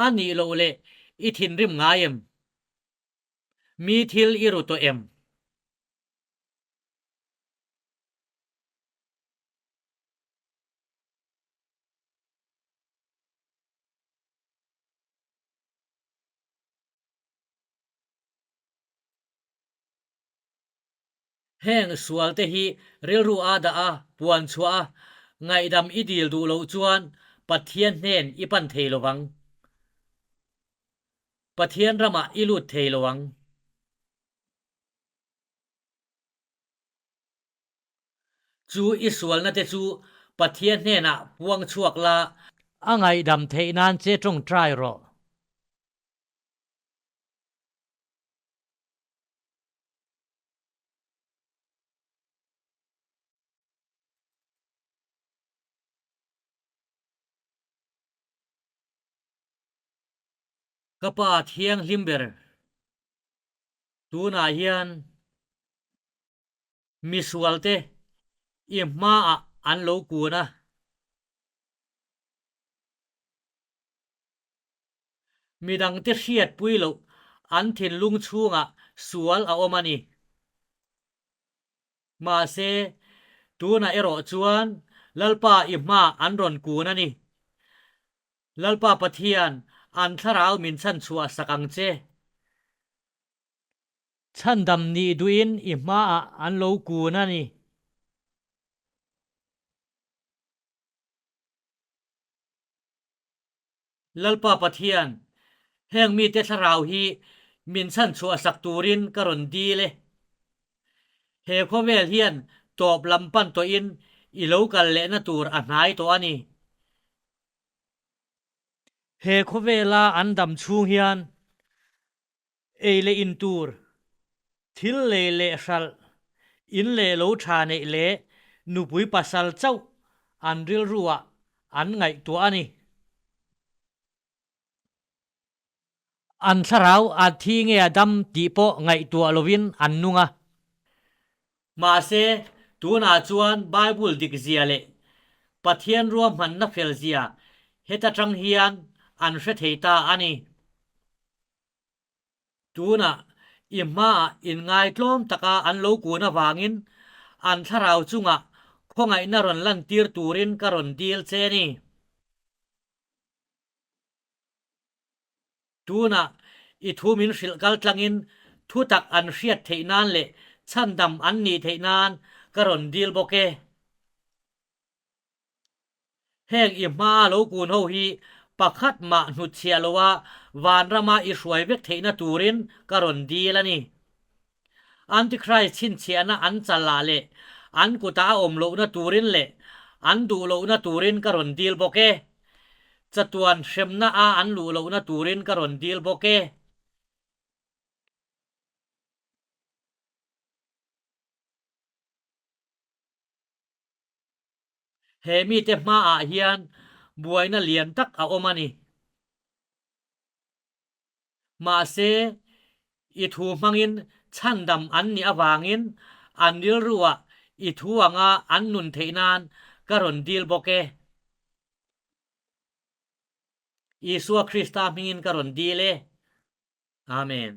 S1: A nih loh leh i thinrim ngai em? Mi thil i ru tawh em? Heng sualte hi rilru a dah a, puan chhuah a, ngaihdam i dil duh loh chuan Pathian hnen i pan thei lo vang. Pathian ramah i lut thei lo ang. Chu i sualna te chu Pathian hnenah puang chhuak la. A ngaihdam theih nan che tawngtai rawh. Ka pa thianghlim ber tunah hian misualte i hmaah an lo kun a. Midangte hriatpui loh an thinlung chhungah sual a awm a ni. Mahse, tunah erawh chuan Lalpa i hmaah an rawn kun a ni. Lalpa Pathian, an thlarau min chhanchhuah sak ang che. Chhandam nih duhin i hmaah an lo kun a ni. Lalpa Pathian, heng mite thlarau hi min chhanchhuah sak turin ka rawn dil e. He khawvel hian tawp lam pan tawhin i lo kal lehna tur a hnai tawh a ni. He khawvela an dam chhung hian ei leh in tur, thil lei leh hralh, in leh lo tha neih leh nupui pasal chauh an rilruah an ngaihtuah a ni. An thlarau a thi nge a dam tih pawh ngaihtuah lovin an nung a. Mahse, tunah chuan Bible dikzia leh Pathian ruahmanna felzia heta tang hian an hre thei ta a ni. Tunah i hmaah inngaitlawm taka an lo kun avangin an thlarau chungah khawngaihna rawn lantir turin ka rawn dil che ni. Tunah i thu min hrilh kal tlangin thutak an hriat theih nan leh chhandam an nih theih nan ka rawn dil bawk e. Heng i hmaa lo kun ho hi pakhat mah hnutchhiah loa vanrama i hruai vek theihna turin ka rawn dil a ni. Antichrist chhinchhiahna an challah leh an kutah a awm lohna turin leh an duh lohna turin ka rawn dil bawk e. Chatuan hremna a an luh lohna turin ka rawn dil bawk e. He mite hmaah hian buaina lian tak a awm a ni. Mahse, i thu hmangin chhandam an nih avangin an rilruah i thu anga an nun theih nan ka rawn dil bawk e. Isua Krista hmingin ka rawn dil e. Amen.